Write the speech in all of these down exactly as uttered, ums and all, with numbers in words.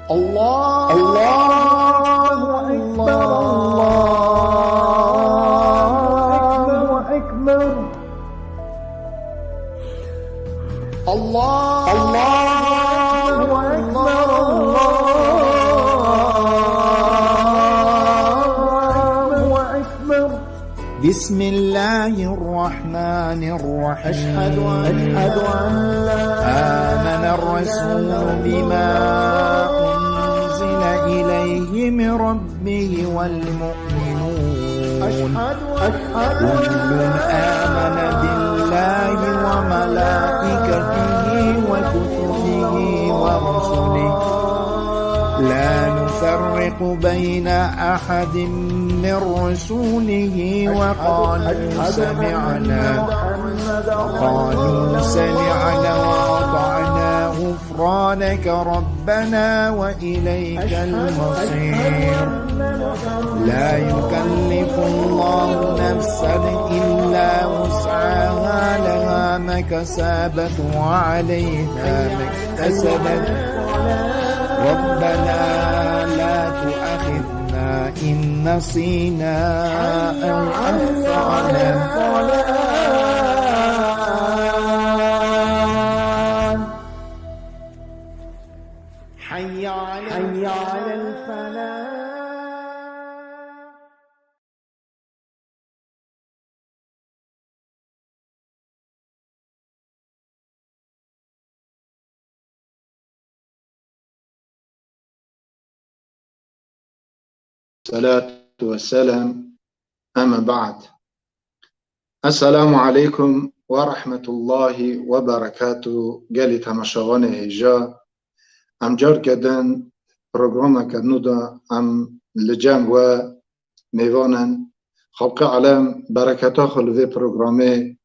الله، الله أكبر، الله أكبر. الله، الله أكبر، الله أكبر. بسم الله الرحمن الرحيم. أشهد أن، أشهد أن لا آمن الرسول بما أنزل إليه من ربه والمؤمنون. أشهد أن كل آمن بالله وملائكته وكتبه ورسله لا نفرق بين أحد من رسله وقالوا سمعنا، قالوا سمعنا وأطعنا غفرانك ربنا وإليك المصير. لا يكلف الله نفسا إلا وسعها، لها ما كسبت وعليها ما اكتسبت. ربنا لا تؤاخذنا إن نسينا أو أخطأنا. حي على، حي على الفلاح. الصلاة والسلام. أما بعد. السلام عليكم ورحمة الله وبركاته. Gelî temaşevanê hêja, em carke din programeke nû de em li cem we mêvan in. Xelqê alem bereketa xwe li vê programê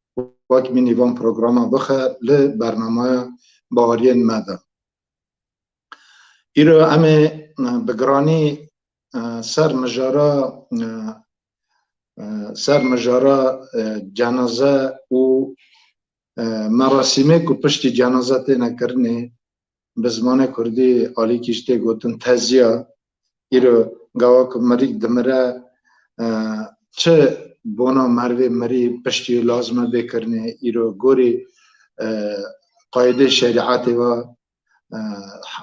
wek mînî van programa bixe li bernameya Baweriyên Me de. Îro em ê, e, bi giranî, e, ser mijara, e, e, ser mijara, e, cenaze û, e, merasîmê ku piştî cenaze têne kirinê, bi zimanê kurdî alîkî jî tê gotin teziya. Îro gava ku mirîk dimire, e, çi bona merivê mirî piştî lazim e bê kirinê, îro gorî, e, qaydê şerîetê ve, e,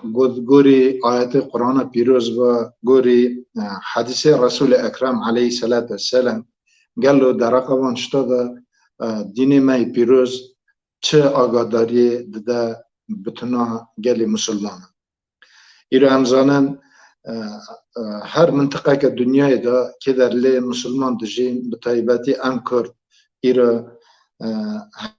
go-, gorî ayetê Qur'ana pîroz ve, gorî, e, hedîsê Resûlê Ekrem aleyhisselatu vesselam, gelo dereqa van tişta de, e, dînê me yê pîroz çi agadariyê dide bituna gelê misilmanan. Îro em zanin, e, e, her mintiqeke dinyayê de kê der lê misilman dijîn, bi taybetî em Kurd. Îro, e,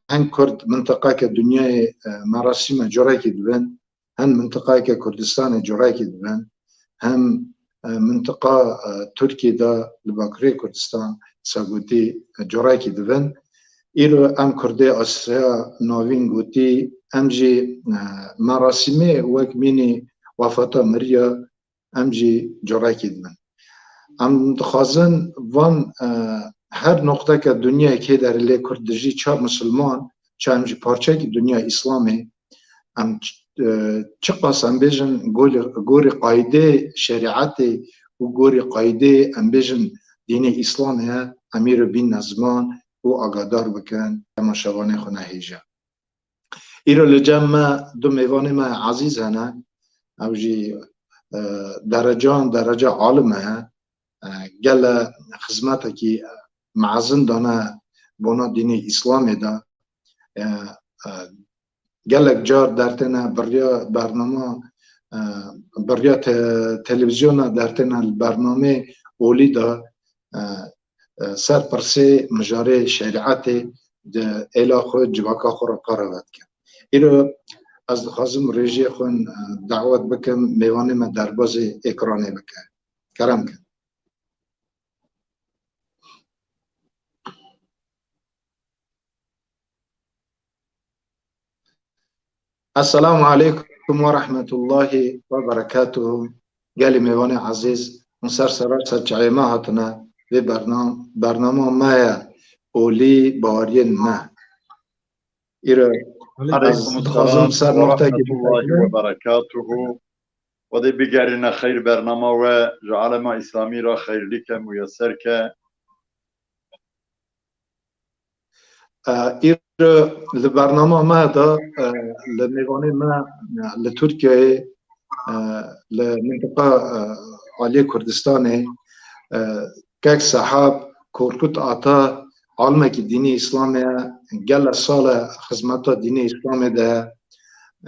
heng Kurd mintiqeke dinyayê, e, merasîme curekî dibin, hem mintiqeke Kurdistanê curekî dibin, hem, e, mintiqa, e, Tirkiyê de li Bakurê Kurdistan, Sagotî, e, curekî dibin. Îro em Kurdê Asya Navîn gotî, em jî, e, merasîmê wek mînî wefata miriya, em jî curekî dibin. Em dixwazin van, e, her noqteke dinyayê kê der lê Kurd dijî, ça misilman, ça em jî parçekî dinya Îslamê, em ç-, e, çiqas em bêjin gorî, gorî qaydê şerîetê û gorî qaydê em bêjin dînê Îslamê ye, em îro bînne ziman û agadar bikin temaşevanê xwe ne hêja. Îro li cem me du mêvanê me ezîz hene. Ew jî, e, derecan, derece alim e. E, gele xizmetekî mezin dane bona dînê Îslamê de. E, e, gelek car dertêne beriya bernama, e, beriya te-, televîzyona dertêne li bernamê olî de, e, e, ser pirsê mijarê şerîetê di êla xwe, civaka xwe re qaravet dikin. Îro ez dixwazim rêjiyê xwe, e, dawet bikim, mêvanê me derbazê ekranê bike. Kerem kin. Esselamu aleykum ve rahmetullahi ve berekatuhu. Gelî mêvanê ezîz, hûn ser serra ser çayê me hatine vê bernam-, bernama me ye, olî baweriyên me. Îro ez dixwazim ser noqtekî bixebim. Xwedê bigerîne xeyr bernama we ji alema Îslamî re xeyrlî ke, muyeser ke. E, îro li bernama me de, e, li mêvanê me, e, li Tirkiyeyê, e, li mintiqa, e, aliyê Kurdistanê, e, kek Sehab Korkut Ata, alimekî dînê Îslamê ye, gele sal e xizmeta dînê Îslamê de ye.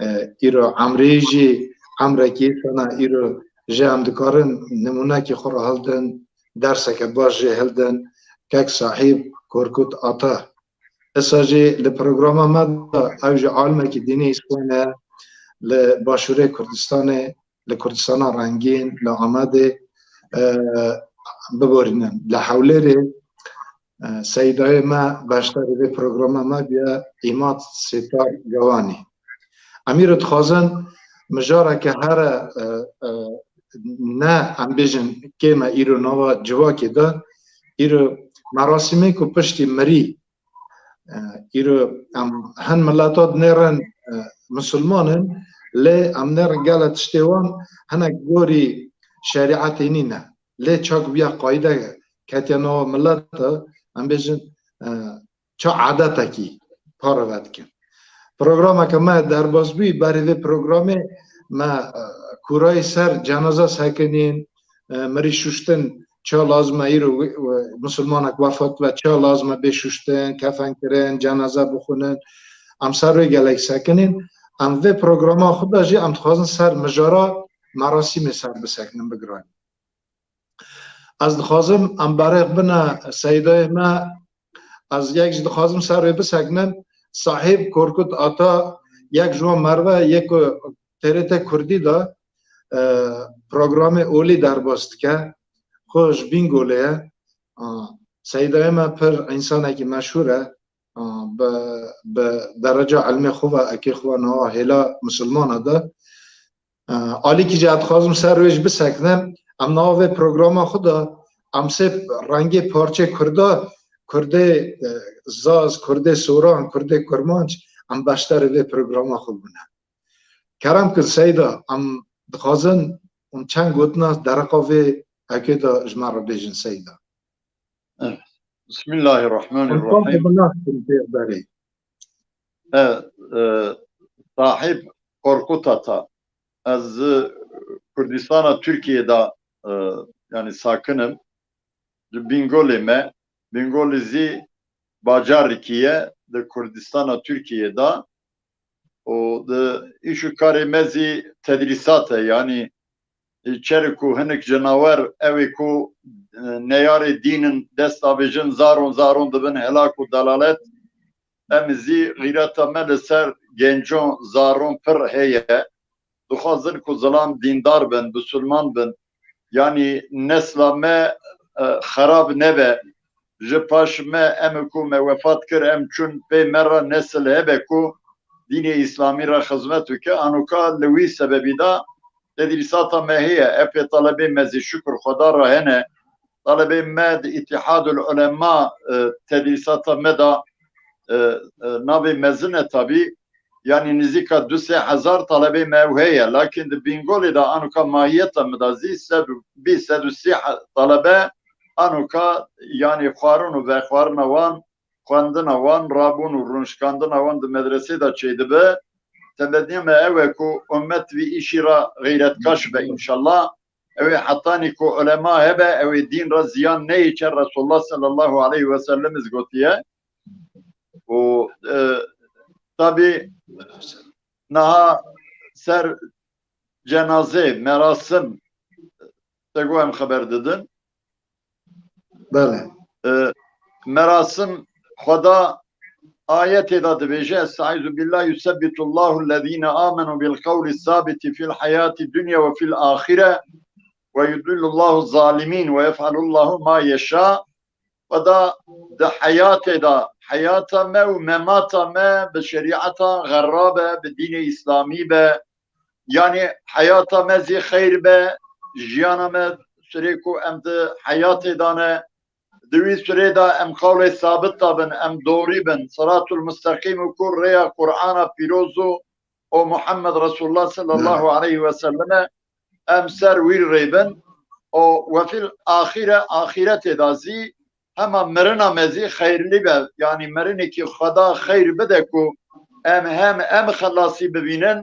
E, îro emrê jî emrekî sene, îro jê em dikarin nimûnekî xwe re hildin, derseke baş jê hildin, kek Sahîb Korkut Ata. Esa jî li programa me de ew jî alimekî dînê Îslamê ye, li Başûrê Kurdistanê, li Kurdistana Rengîn, li Amedê, e, biborînin. Li Hewlêrê, e, seyîdayê me beşdarî vê programa me bûye, Îmad Sêtar Gawanî. Em îro dixwazin mijareke here, e, e, ne em bêjin kêm e îro nava civakê de, îro merasîmê ku piştî mirî, e, îro em hin mileta dinêrin, e, misilman in, lê em nêrin gele tiştê wan hinek gorî şerîetê nîne. Lê çak bûye qayde ketiye nava mileta, em bêjin, e, ça edetekî parve dikin. Programeke me derbas bûyî, berê vê programê me, e, kûrayî ser cenaze sekinîn, e, mirî şuştin ça lazim e, îro wi-, wi-, misilmanek wefat be, ça lazim e bê şuştin, kefen kirin, cenaze bixwînin. Em ser wê gelek sekinîn. Em vê programa xwe de jî em dixwazin ser mijara merasîmê ser bisekinin, bigiranîn. Ez dixwazim em berêx bine seyîdayê me, ez yek jî dixwazim ser wê biseknim. Sahîb Korkut Ata yek ji wan merve ye ku T R T Kurdî de, e, programê olî derbas dike. Xwe ji Bîngolê ye. A, seyîdayê me pir însanekî meşhûr e. A, bi, bi dereca ilmê xwe ve, ekê xwe ve niha hêla misilmana de. E, alîkî jî ez dixwazim ser wê jî biseknim. Em niha vê programa xwe de em sê rengê parçê Kurda, Kurdê, e, Zaz, Kurdê Soran, Kurdê Kurmanc, em beşdarê vê programa xwe bûne. Kerem kin Seyda, em dixwazin hûn çend gotina dereqa vê ekê de ji me re bêjin Seyda. Evet. Bismillahirrahmanirrahim. Em tam bi nas kin pêxberê. Evet, e, Sahîb Korkut Ata. Ez, e, Kurdistana Tirkiyê de, e, yani sakinim. Di Bîngolê me, Bîngolê zî bacarekî ye di Kurdistana Tirkiyê de. Û di îş û karê me zî tedrîsat e, yanî, e, çeri ku hinek cinawer, ew ê ku, e, neyarê dîn in, dest avêjin, zaron zaron dibin helak û delalet. Em zî xîreta me li ser gencon, zaron pir heye. Dixwazin ku zilam dîndar bin, bisilman bin. Yanî nesla me, e, xerab nebe. Ji paş me, em ku me wefat kir, em çûn pê me re nesil hebe ku dînê Îslamî re xizmet bike. Anoka li wî sebebî de tedrîsata me heye. Epê talebê me zî şukur Xweda re hene. Talebê me di Îtîhadul Ulema, e, tedrîsata me de, e, e, navê mezin e tabî. Yanî nizîka du sê hezar talebê me ew heye. Lakin di Bîngolê de anoka mahiyeta me de zî sed û bîst, sed û sî he-, talebe anoka, yanî xwarin û vexwarina wan, xwendina wan, rabûn û rûnişkandina wan di medresê de çêdibe. Temennîya me ew e ku ummet vî îşî re xeyrêtkaş be înşallah. Ew ê hetanî ku ulema hebe, ew ê dîn re ziyan neyê, çer Resulullah sallallahu aleyhi ve sellem iz gotiye. Û, e, tabî niha ser cenazê, merasim, te got em xeber didin. Belê. E, merasim Xweda ayetê de dibêje, Estaizu billah, Yusebbitullahu ellezine amenu bil qawli sabiti fil hayati dunya ve fil ahire ve yudillullahu zalimin ve yef'alullahu ma yeşâ. Xweda di heyatê de, heyata me û memata me bi şerîeta xerra be, bi dînê Îslamî be, yanî heyata me zî xeyr be, jiyana me sirê ku em di heyatê de ne, di wî sirê de em qawlê sabit de bin, em dorî bin, siratul musteqîm û ku rêya Qur'ana pîroz û, û Muhammed Resulullah sallallahu aleyhi ve selleme, em ser wî rê bin û we fîl axîre, axîretê de zî hema mirina me zî xeyrlî be. Yanî mirinekî Xweda xeyr bide ku em hem em xelasî bibînin,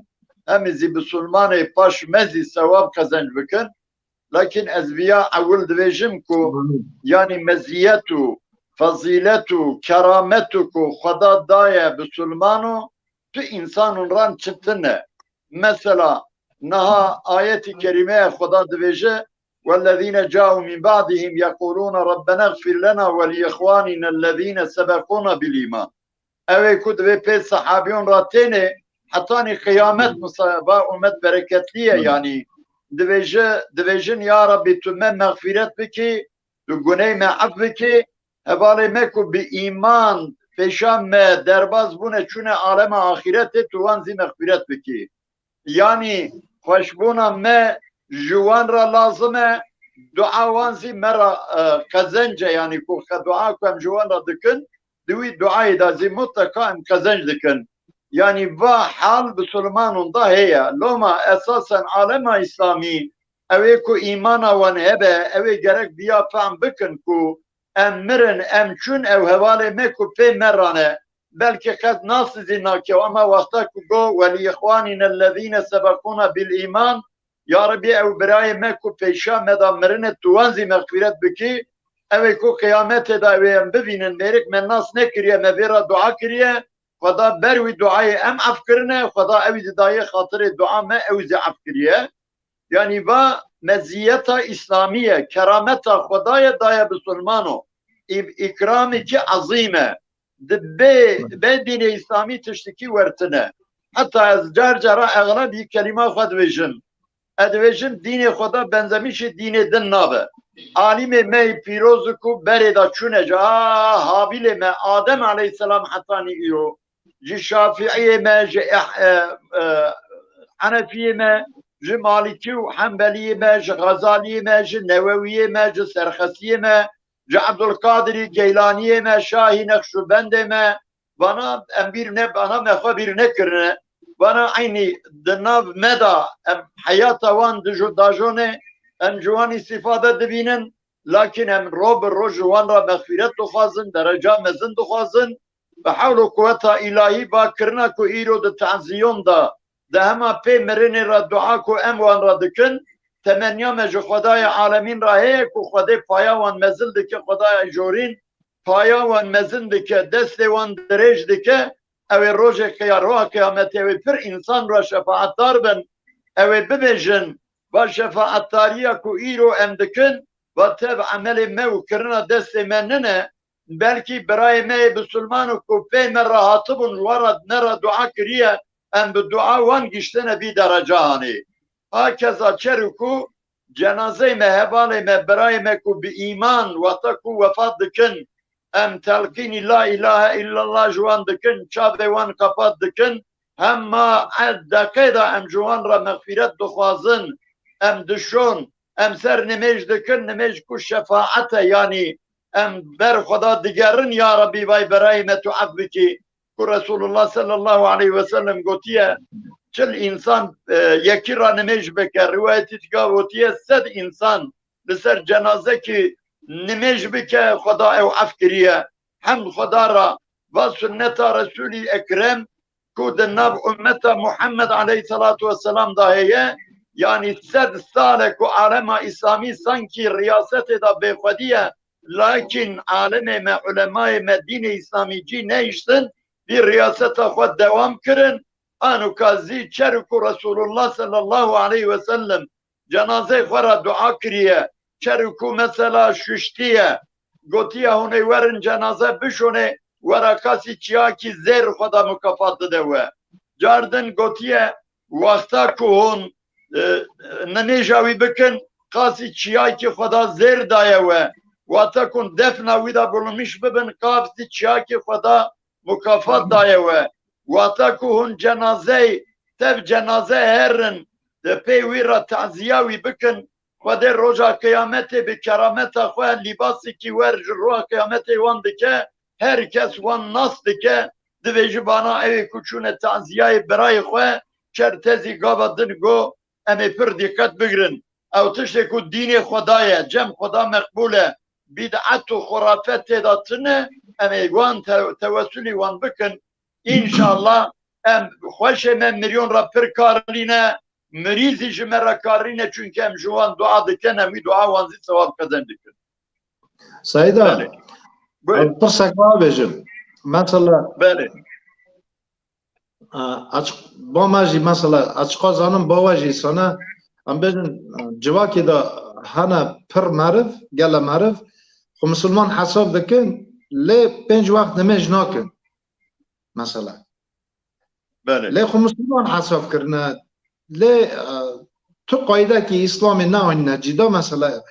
hem zî bisulmanê paş me zî sewab qezenc bikin. Lakin ez viya ewil dibêjim ku yanî meziyet û fezîlet û keramet û ku Xweda daye bisulmano tu însanûn ran çi tine. Mesela niha ayetî kerîmeya Xweda dibêje, "Wellezîne câû min ba'dihim yeqûlûne Rabbena iğfir lena ve li îxwanîne ellezîne sebeqûna bil îman." Ew ê ku divê pê sehabîyon ra têne, hetanî qiyamet misaba umet bereketlî ye, yanî divêje, divêjin, "Ya Rabbî, tu me mexfîret bikî, tu guney me ef bikî, hevalê me ku bi îman pêşa me derbaz bûne çûne alema axîretê, tu wan zî mexfîret bikî." Yanî xweşbûna me ji wan re lazim e, dua wan zî me re, e, qezenc e, yanî ku xe-, dua ku em ji wan re dikin, di wî duayê de zî mutleka em qezenc dikin. Yanî va hal bisulmanon de heye. Loma esasen alema Îslamî, ew ê ku îmana wan hebe, ew ê gerek viya fehm bikin ku em mirin, em çûn, ew hevalê me ku pê me rane. Belkî qet nas zî nake, ama wexta ku go, "Welî îxwanîne ellezîne sebeqûna bil îman", ya Rebî, ew birayê me ku pêşa me da mirine, tu wan zî mexfîret bikî, ew ê ku qiyametê de ew ê em bivînin, mêrik me nas nekiriye, me vê re dua kiriye, Xweda ber wî duayê em ef kirine, Xweda ew zî daye xatirê dua me, ew zî ef kiriye. Yanî va meziyeta Îslamî ye, kerameta Xwedayê daye bisulmano. Î-, îkramekî ezîm e. Di bê, bê dînê Îslamî tiştekî wertine. Heta ez car cara exleb yî kelîma xwe dibêjim. Ez dibêjim dînê Xweda benzemîşê dînê din nabe. Alîmê me yî pîroz ku berê de çûne ji, a, Habîlê me, Adem aleyhisselam hetanî îro. Ji Şafîiyê me, ji Eh-, e, e, Henefiyê me, ji Malikî û Hembeliyê me, ji Xezaliyê me, ji Newewiyê me, ji Serxesiyê me, ji Ebdulkadirî Geylaniyê me, Şahî Nexşûbendê me, vana em bîr ne, vana me xwe bîr nekirine. Vana eynî di nav me de em heyata wan dijo-, dajonê, em ji wan îstîfade dibînin, lakin em ro bi ro ji wan re mexfîret dixwazin, dereca mezin dixwazin. Bi hewl û quweta îlahî va kirina ku îro di teziyon de, di hema pê mirinê re dua ku em wan re dikin, temenya me ji Xwedayê alemîn re heye ku Xwedê paya wan mezin dike, Xwedayê jorîn paya wan mezin dike, destê wan dirêj dike, ew ê rojê qiya-, roja qiyametê ew ê pir însan re şefaetdar bin, ew ê bibêjin, va şefaettariya ku îro em dikin, va tev emelê me û kirina destê me nine, belkî birayê me yê bisulman û ku pê me re hatibûn, ji wan re, me re dua kiriye, em bi dua wan giştine vî derecahanê. Hakeza çer û ku cenazeyê me, hevalê me, birayê me ku bi îman wexta ku wefat dikin, em telqînî la îlahe îllallah ji wan dikin, çavê wan qepat dikin, hema e-, deqê de em ji wan re mexfîret dixwazin, em dişon, em ser nimêj dikin, nimêj ku şefaet e, yanî em ber Xweda digerin, ya Rebî, vay berayê me tu ef bikî, ku Resulullah sallallahu aleyhi ve sellem gotiye, çil însan, e, yekî re nimêj bike, riwayetî dika gotiye, sed însan li ser cenazekî nimêj bike, Xweda ew ef kiriye. Hemd Xweda re, va sunneta Resûlî Ekrem, ku di nav ummeta Muhammed aleyhissalatu vesselam de heye, yanî sed sal e ku alema Îslamî sankî riyasetê de bêxwedî ye, lakin alimê me, ulemayê me dînê Îslamî cî nehiştin, vî riyaseta xwe dewam kirin. Anuka zî çer ku Resulullah sallallahu aleyhi ve sellem cenazeyê xwe re dua kiriye, çer ku mesela şuştiye, gotiye, hûn ê werin cenaze bişonê, were qasî çiyakî zêr Xweda mukafat dide we. Car din gotiye, wexta ku hûn, e, nimêja wî bikin, qasî çiyakî Xweda zêr daye we. Wata ku defna wî de bulunmiş bibin, qasî çiyakî Xweda mukafat daye we. Wata ku hûn cenazeyê, tev cenaze herin, di pê wî re taziya wî bikin, Xwedê roja qiyametê bi kerameta xwe lîbasekî wer ji roja qiyametê wan dike, her kes wan nas dike, divêji bana ew ê ku çûne taziyayê birayê xwe, çer tezî gava din go, em ê pir dîqet bigirin. Ew tiştê ku dînê Xweda ye, cem Xweda meqbûl e, bîd'et û xurafe tê de tune, em ê wan te-, tewesûlî wan bikin. Înşallah em xweşê me miryon re pir karlîne, mirîzî ji me re karlîne, çunke em ji wan dua dikin, em wî dua wan zî sewab qezenc dikin. Seyda, Belê. Buyur. Pirsek wa bêjim. Mesela, Belê. e, açık, ba me jî mesela, açıqa zanim ba we jî sana, em bêjin, e, civakê de hene pir meriv, gele meriv, xwe misilman hesab dikin, lê pênc wext nimêj nakin. Mesela. Belê. Lê xwe misilman hesab kirine. Lê, e, tu qaydekî Îslamê neanîne cîda mesela.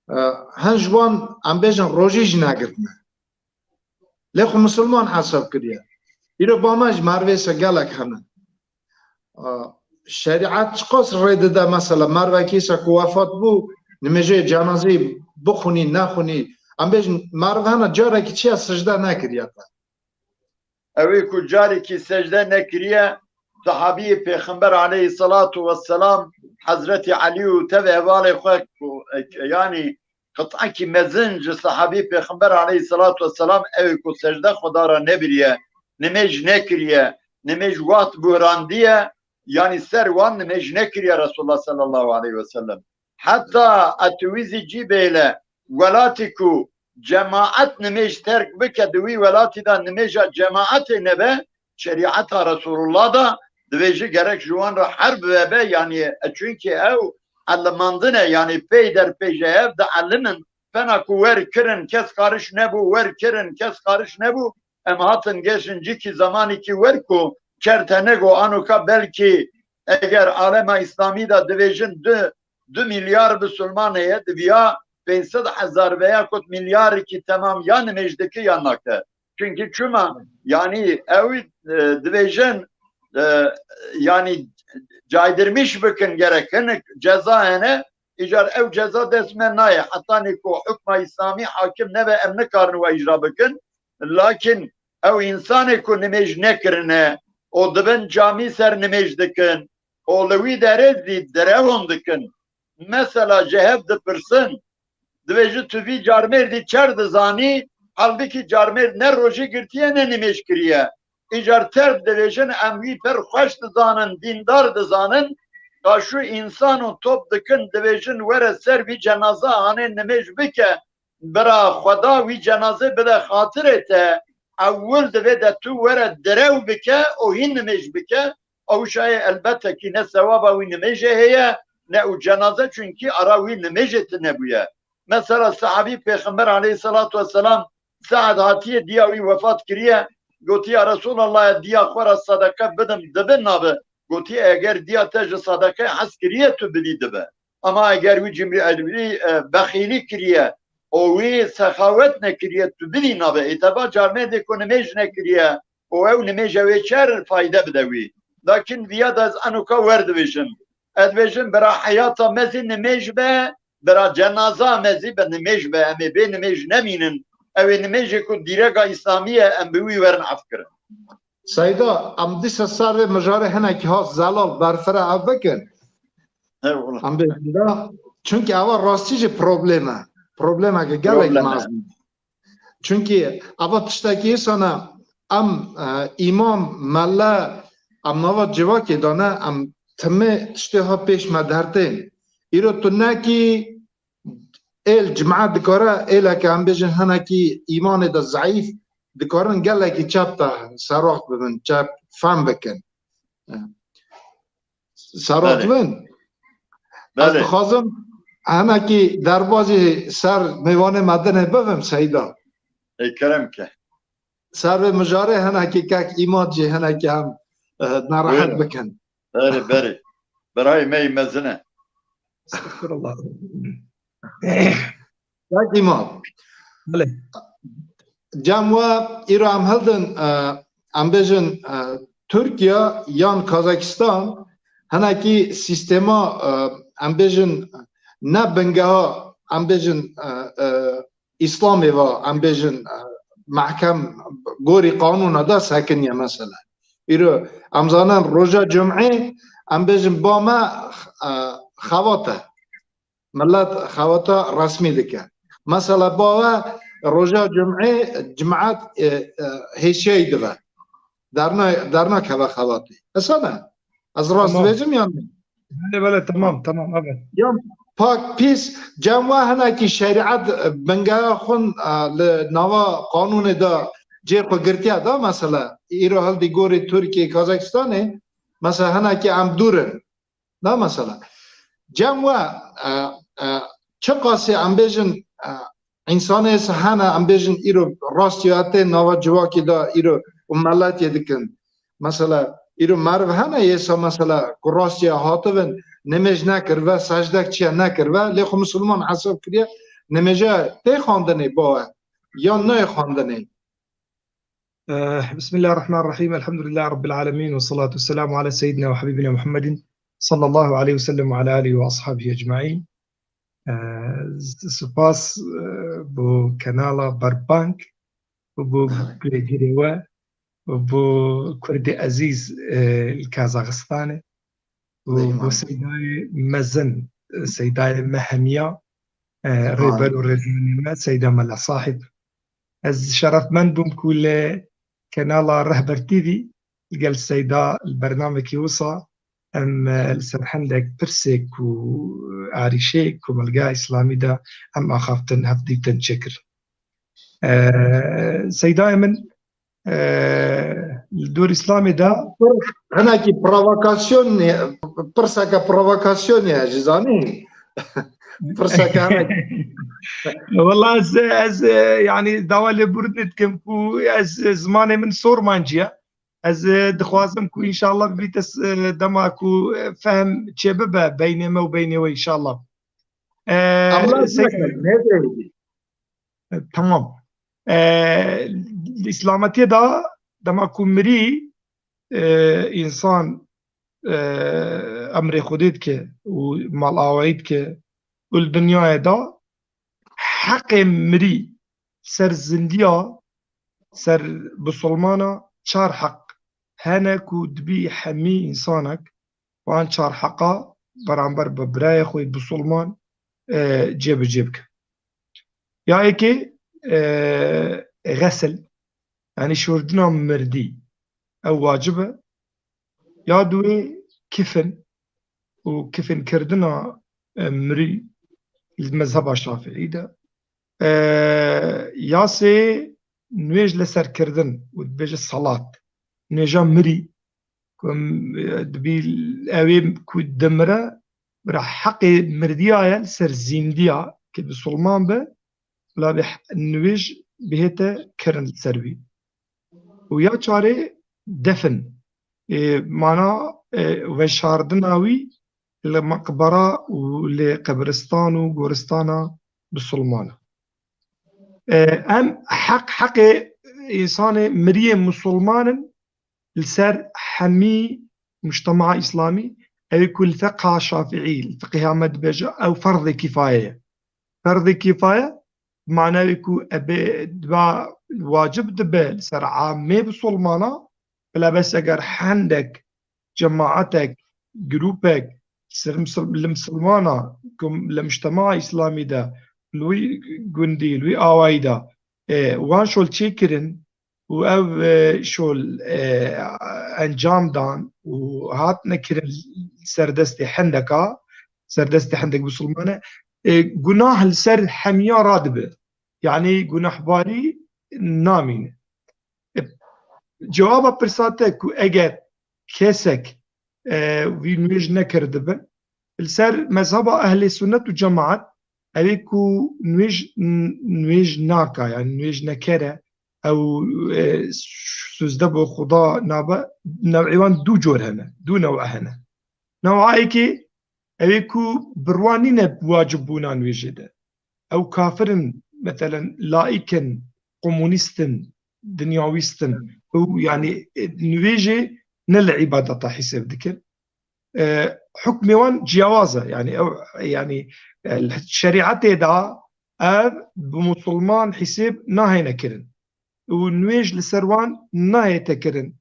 E, hin ji wan em bêjin rojî jî negirtine. Lê xwe misilman hesab kiriye. Îro ba me ji merivê se gelek hene. E, şerîet çiqas rê dide mesela merivekî se ku wefat bû, nimêjê cenazeyê bixwinî, nexwinî. Em bêjin meriv hene carekî çiye sicde nekiriye te. Ew ê ku carekî secde nekiriye, sahabiyê Pêxember aleyhisselatu vesselam, Hezretî Elî û tev hevalê xwe ku, e, yanî qit'ekî mezin ji sahabî Pêxember aleyhisselatu vesselam, ew ê ku secde Xweda re nebiriye, nimêj nekiriye, nimêj wext buhrandiye, yanî ser wan nimêj nekiriye Resulullah sallallahu aleyhi ve sellem. Heta etwîzî cî bêle, welatî ku cemaet nimêj terk bike, di wî welatî de nimêja cemaetê nebe, şerîeta Resulullah de divêji gerek ji wan re herb vebe, yanî, e, çunkî ew elimandin e, yanî pey der pey ji hev dielimin, fena ku wer kirin, kes qariş nebû, wer kirin, kes qariş nebû, em hatin geşin cîkî zamanîkî wer ku çer tenego anoka belkî eger alema Îslamî de divêjin du, du milyar Misilman heye, diviya pênc sed hezar veya kot milyarikî temam ya nimêj dike ya nake. Çunkî çima, yanî ew, e, divêjin, e, yanî caydırmış bikin gerek. Hinek ceza hene, îcar ew ceza dest me nayê. Hetanî ku hukma Îslamî hakim nebe, em nikarin we îcra bikin. Lakin ew însanê ku nimêj nekirine û di bin camî ser nimêj dikin û li wî derê zî direwon dikin. Mesela ji hev dipirsin, divêji tu vî carmêrdî çer dizanî, halbikî carmêrd ne rojî girtiye ne nimêj kiriye. Îcar terb divêjin em wî pir xweş dizanin, dîndar dizanin, ka şu însan û top dikin divêjin were ser vî cenaza hanê nimêj bike, bira Xweda wî cenazê bide xatirê te, ewil divê de tu were direw bike û hîn nimêj bike, ew şayê elbette kî ne sewaba wî nimêjê heye, ne û cenaze, çunkî ara wî nimêjê tune bûye. Mesela sahabî Pêxember aleyhisselatu vesselam Sead hatiye diya wî wefat kiriye, gotiye, Resulallah, ya diya xwe re sadaqe bidim, dibe nabe? Gotiye, eger diya te ji sadaqeyê hez kiriye, tu bidî dibe. Ama eger wî cimrî, wî, e, bexîlî kiriye û wî sexawet nekiriye, tu bidî nabe. Ê te ba carmêrdê ku nimêj nekiriye û ew nimêja wê çer fayde bide wî. Lakin viya de ez enoka wer dibêjim. Ez dibêjim, bira heyata me zî nimêj be, bira cenaza me zî be nimêj be. Em ê bê nimêj nemînin. Ew ê nimêjê ku dîreka Îslamî ye, em bi wî werin efkirin. Seyda, em dîsa ser vê mijarê hinekî has zelal berfireh ev bikin. Eyvallah. Em bêjin de, çunkî eva rastî jî problem e. Problemeke gelek Problem e. mezin. Çunkî eva tiştekî îsana em, e, îmam, mele, em nava civakê de ne, em timê tiştê ha pêş me dertên. Îro tu nekî êl cemaet dikare, êleke em bêjin hinekî îmanê de zeîf, dikarin gelekî çep te serwaxt bibin, çep fem bikin. Serwaxt Belê. bin. Ez Belê. dixwazim hinekî derbazî ser mêvanê me dinê bibim Seyda. Ê kerem ke. Ser vê mijarê hinekî kek îmad jî hinekî em, e, nerehet Buyurun. bikin. Berê, berê. Birayê me yî mezin e. Estexfirullah. Kek îmad. Belê. Cem we îro em hildin, e, em bêjin, e, Tirkiye yan Kazakistan hinekî sîstema, e, em bêjin ne bingeha, em bêjin, e, e, Îslamê ve, em bêjin, e, mehkem gorî qanûna de sekiniye mesela. Îro em zanin roja cumê em bêjin ba me, e, xevat e. Millet xewata resmî dike. Mesela ba we roja cumê, cimat, e, e, hêşiyayî dibe. Derna-, dernakeve xebatê. Esana, ez rast Tamam. dibêjim yan ne? Bele, bele, tamam, tamam, evet. Yan pak, pîs, cem we hinekî şerîet, e, bingeha xwe, e, li nava qanûnê de cê xwe girtiye da, mesela, îro hildî gorî Tirkiye, Kazakistanê, mesela, hinekî em dûr in. Na mesela. Cem we, e, e, çiqasî em bêjin, e, însanê se hene, em bêjin îro rastiyatê nava civakê de îro û meletê dikin. Mesela, îro meriv hene yê se mesela ku rastiya hatibin, nimêj nekiribe, secdek çiye nekiribe, lê xwe misilman hesab kiriye, nimêja tê xwendinê bawe, yan nayê xwendinê. آه، بسم الله الرحمن الرحيم. الحمد لله رب العالمين، والصلاة والسلام على سيدنا وحبيبنا محمد صلى الله عليه وسلم وعلى آله وأصحابه أجمعين. آه، سپاس، آه، بۆ کەناڵە بەربانگ و بۆ گوێگرێوە و بۆ کوردی عزیز، آه، لە کازاخستانێ و بۆ سەیدای مەزن، سەیدای مەهەمیا، آه، ڕێبەر و ڕێزمانی مە سەیدا مەلا ساحب. Ez şerefmend bûm ku li kenala Rehber T V li gel Seyda li bernamekî wisa em, e, li ser hindek pirsê ku arîşê komelga Îslamî de em axaftin hevdîtin çêkirin. E, Seydayê min, e, li dor Îslamê de hinekî provokasyonê, pirseke provokasyonê ye, ji zanî? Pirseke hinek. Wela ez, ez, e, yani dawa lêbûrinê dikim ku ez, e, zimanê min sor manciye. Ez, e, dixwazim ku înşallah bibîte s-, e, dema ku, e, fehm çêbibe beynê me û beynê we înşallah. E, Em laz Seyda, nekin, ne dewdî? E, tamam. E, Îslametiyê de dema ku mirî, e, însan, e, emrê Xwedê dike û malawayî dike û li dinyayê de heqê mirî ser zindiya, ser bisilmana çar heq hene ku dibî hemî însanek wan çar heqa beramber bi birayê xwe bisilman, e, cêbicê bike. Ya yekê, e, xesil, yani şûrdina mirdî, ew wacib e. Ya duwê kifin û kifinkirina, e, mirî li mezheba Şafiî de. E, ya sê nûêj li ser kirdin û dibêje salat. Nûêja mirî, ku em, e, dibî ew ê ku dimire, bira heqê mirdiya ye li ser zîndiya, ku bisilman be, bila bê nûêj bihête kirin li ser wî. Û ya çarê defin, e, mana, e, veşardina wî li meqbera û li qebristan û goristana bisilman e. E, em heq, heqê însanê miriyê misilman in li ser hemî mujtema îslamî, ew ê ku li feqha şafiî, li fiqhiya me dibêje, ew ferdê kîfaye ye. Ferdê kîfaye, mana wê ku ebe diba wacib dibe li ser amê bisilmana, bila bes eger hendek cemaatek, grûpek, ser misil-, li misilmana, ku li mujtema îslamî de, li wî gundî, li wî awayî de, e, wan şol çêkirin, û ev, e, şol, e, encam dan û hatine kirin ser destê hindeka, ser destê hindek bisilmane, e, gunah li ser hemiya radibe. Yanî gunahbarî namîne. E, cewaba pirsa te ku eger kesek, e, vî nûêj nekirdibe, li ser mezheba ehlê sunnet û cemaat, ew ê ku nûêj, nûêj naka, yani nûêj nekere, ew, e, suzde bo Xuda nabe, new'ê wan du cor hene, du new'e hene. New'a yekê, ew ê ku bi rwa nîne wacib bûna nûêjê de. Ew kafir in, meselen, laîk in, komunîst in, dinyawîst in. Ew, yani, e, nûêjê ne li îbadeta hîsêb dikin. E, hukmê wan ciyawaz e. Yani, ew, yani, e, li şerîetê de ev bi musulman hîsêb nahêne kirin. Û nûêj li ser wan nahête kirin.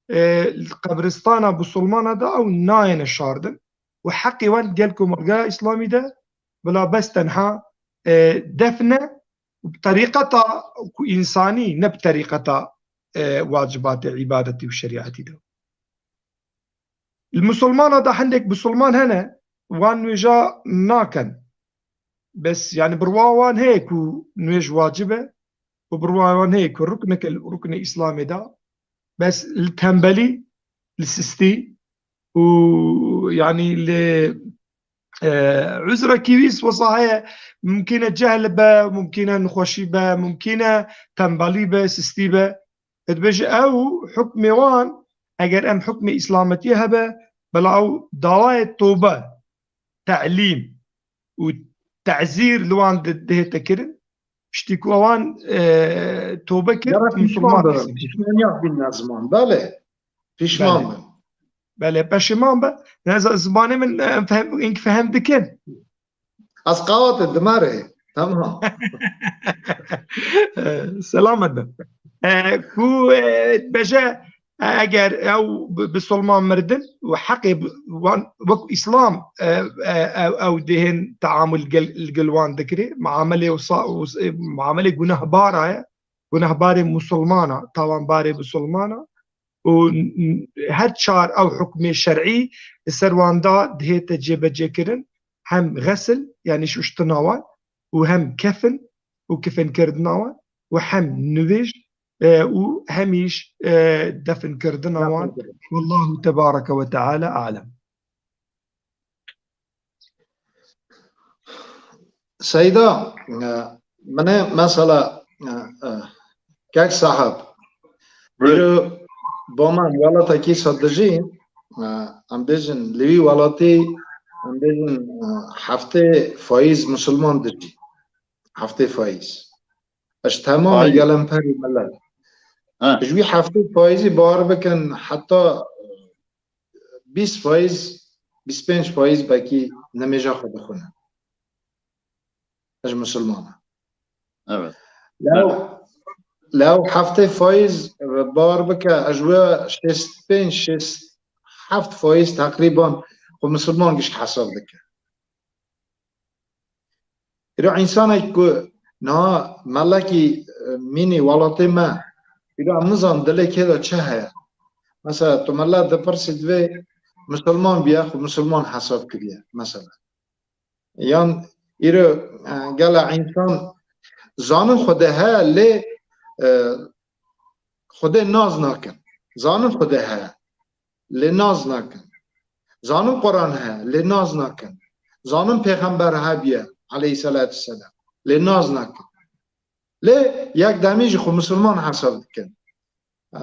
e, li qebristana Bisilmana de ew nayêne şardin û heqê wan gel komelgeha Îslamî de bila bes tenha, e, defn e û bi terîqeta ku însanî, ne bi terîqeta, e, wacibatê îbadetî û şerîetî de. Li Misilmana de hindek Misilman hene, wan nûêja nakin. Bes, yani, birwa wan heye ku nûêj wacib e û birwa wan heye ku ruknek e li ruknê Îslamê de. Bes li tembelî, li sistî û, yani, li, e, uzrekî wî wisa heye, mumkin e cehl be, mumkin e nexweşî be, mumkin e tembelî be, sistî be. Dibêje ew hukmê wan, eger em hukmê îslametiyê hebe, bela ew dawayê tobe, telîm û tezîr li wan di-, dihête kirin. Piştî ku ewan, e, tobe kir, Yara pîşman Misilman bibin, dibin. Pîşmaniya bîn ziman. Belê. Pîşman Belê. bin. Belê, peşiman be. Ne z-, zimanê min, e, fehm, ink fehm dikin. Ez qawate dimerê. Tamam. E, selamet be. E, ku, e, beje, e, eger ew bi, bisilman mirdin û heqê bi, wan wek Îslam, e, e, ew, ew dihên teamul gel, gel wan dikirê, muamelê wisa, wis-, e, muamelê gunehbara ye, gunehbarê musilmana, tawanbarê musilmana û n-, n-, her çar ew hukmê şer'î li ser wan da dihête cêbecêkirin, hem xesil, yani şuştina wan, û hem kefin û kifinkirina wan û hem nivêj, e, û hem îş, e, definkirina wan. Definkirin. Wallahu tebareke ve teala alem. Seyda, e, min ê mesela, e, e, kek sahib, Buyur. Îro bo me welatekî sa dijî, e, em bêjin, li wî welatî, em bêjin, e, heftê faiz musulman dijî. Heftê faiz. Ji temamê Ay. gelemperî milet. Ha. Ji wî heftê faizî bawer bikin, heta bîst faiz, bîst pênc faiz belkî nimêja xwe dixwine. Ji musulman e. Evet. Lew, Evet. lew heftê faiz bawer bike, ez ji we şêst pênc, şêst heft faiz teqrîban xwe musulman gişk hesab dike. Îro însanek ku niha melekî, e, mînî welatê me, îro em nizanin dilê kê de çi heye. Mesela tu melek dipirsî divê musulman biye, xwe musulman hesab kiriye, mesela. Yan îro, e, gela însan zanin Xwedê heye lê, e, Xwedê nas nakin. Zanin Xwedê heye. Lê nas nakin. Zanin Quran heye, lê nas nakin. Zanin Pêxember hebiye, aleyhisselatu vesselam, lê nas nakin. Lê yek demî jî xwe musulman hesab dikin. E,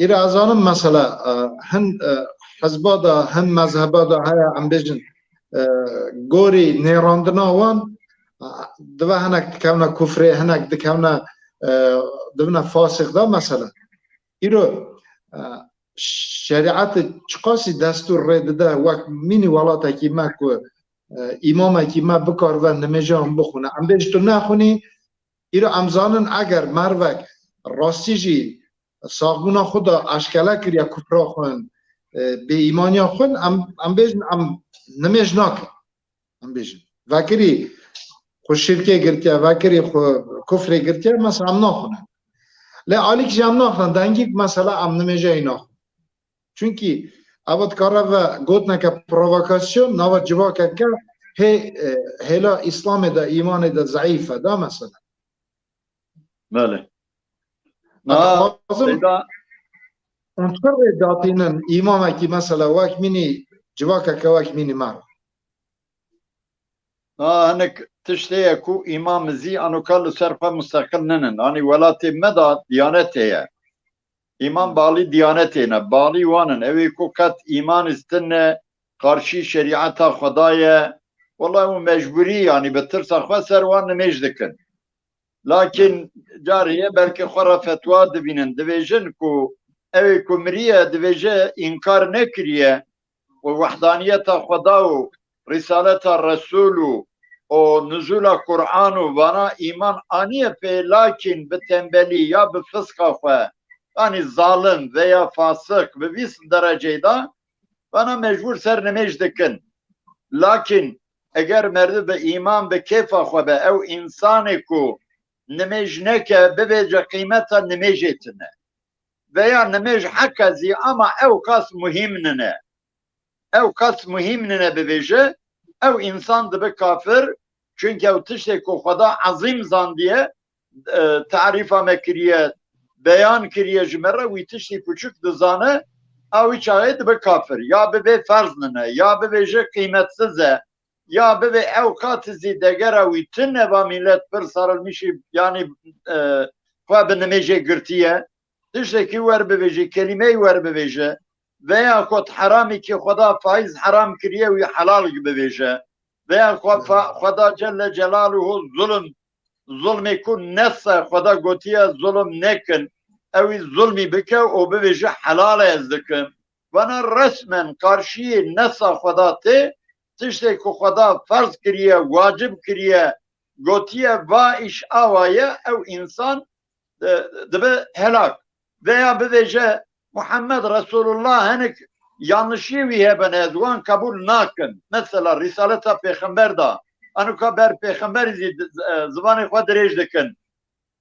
îra ez zanim mesela, e, hin, e, hizba da, hin mezheba da heye, em bêjin, e, gorî nêrandina wan, e, dive hinek dikevne kufrê, hinek dikevne, e, dibine fasîq da mesela. Îro, e, şerîetê çiqasî destûr rê dide wek mînî welatekî me ku, e, îmamekî me bikaribe nimêja hûn bixwine. Em bêjin tu nexwinî, îro em zanin eger mervek rastî jî saxbûna xwe de aşkere kiriye kufra xwe, e, bêîmaniya xwe, em, em bêjin em nimêj nakin. Em bêjin. Vekirî xwe şirkê girtiye, vekirî xwe kufrê girtiye, mesela em naxwine. Lê alîk jî em naxwine, dengîk mesela em nimêjeyî naxwine. Çunkî eva dikare ve gotineke provokasyon, nava civakeke hê, e, hêla Îslamê de, îmanê de zeîf e, da mesela. Belê. Aa, Lazim Seyda. Hûn çi rê datînin îmamekî mesela wek mînî civakeke wek mînî me re? Aa, hinek tişt heye ku îmam zî anoka li ser xwe musteqil ninin. Anî welatê me de diyanetê ye. Îmam balî diyanetê ne, balî wan in. Ew ê ku qet îman îstin ne, qarşî şerîeta Xweda ye. Wela ew mecbûrî, yanî bi tirsa xwe ser wan nimêj dikin. Lakin carê ye belkî xwe re fetwa dibînin, dibêjin ku ew ê ku miriye, dibêje înkar nekiriye û wehdaniyeta Xweda û rîsaleta Resûl û, û nuzûla Qur'an û vana îman aniye pê, lakin bi tembelî ya bi fisqa xwe yanî zalim veya fasik bi vîst dereceyê de, vana mecbûr ser nimêj dikin. Lakin eger merdi bi îman, bi kêfa xwe be, ew însanê ku nimêj neke, bibêje qîmeta nimêjê tune. Veya nimêj heq e zî, ama ew kas muhîm nine. Ew kas muhîm nine bibêje, ew însan dibe kafir, çunke ew tiştê ku Xweda ezîm zandiye, e, tarîfa me kiriye, beyan kiriye ji me re, wî tiştî piçûk dizane, a wî çaxê dibe kafir. Ya bibê ferz nine, ya bibêje qîmetsiz e, ya bibê ew qat zî degera wî tune, va mîlet pir sarilmişî, yanî, e, xwe bi nimêjê girtiye. Tiştekî wer bibêje, kelîmeyê wer bibêje, veya kot heramî ki Xweda faiz heram kiriye, wî helal bibêje, veya xwe-, fa-, Xweda Celle Celaluhu zulm, zulmê ku nesa Xweda gotiye zulm nekin, ew ê zulmî bike û bibêje helal e ez dikim. Vana resmen karşiyê nesa Xweda tê, tiştê ku Xweda ferz kiriye, wacib kiriye, gotiye va îş awa ye, ew însan e, dibe helak. Veya bivêje Muhammed Resulullah, hinek yanlışiyê wî hebin, ez wan qebûl nakim. Mesela Risaleta Pêxember da, anuka ber Pêxemberî zî, e, zivanê xwe dirêj dikin.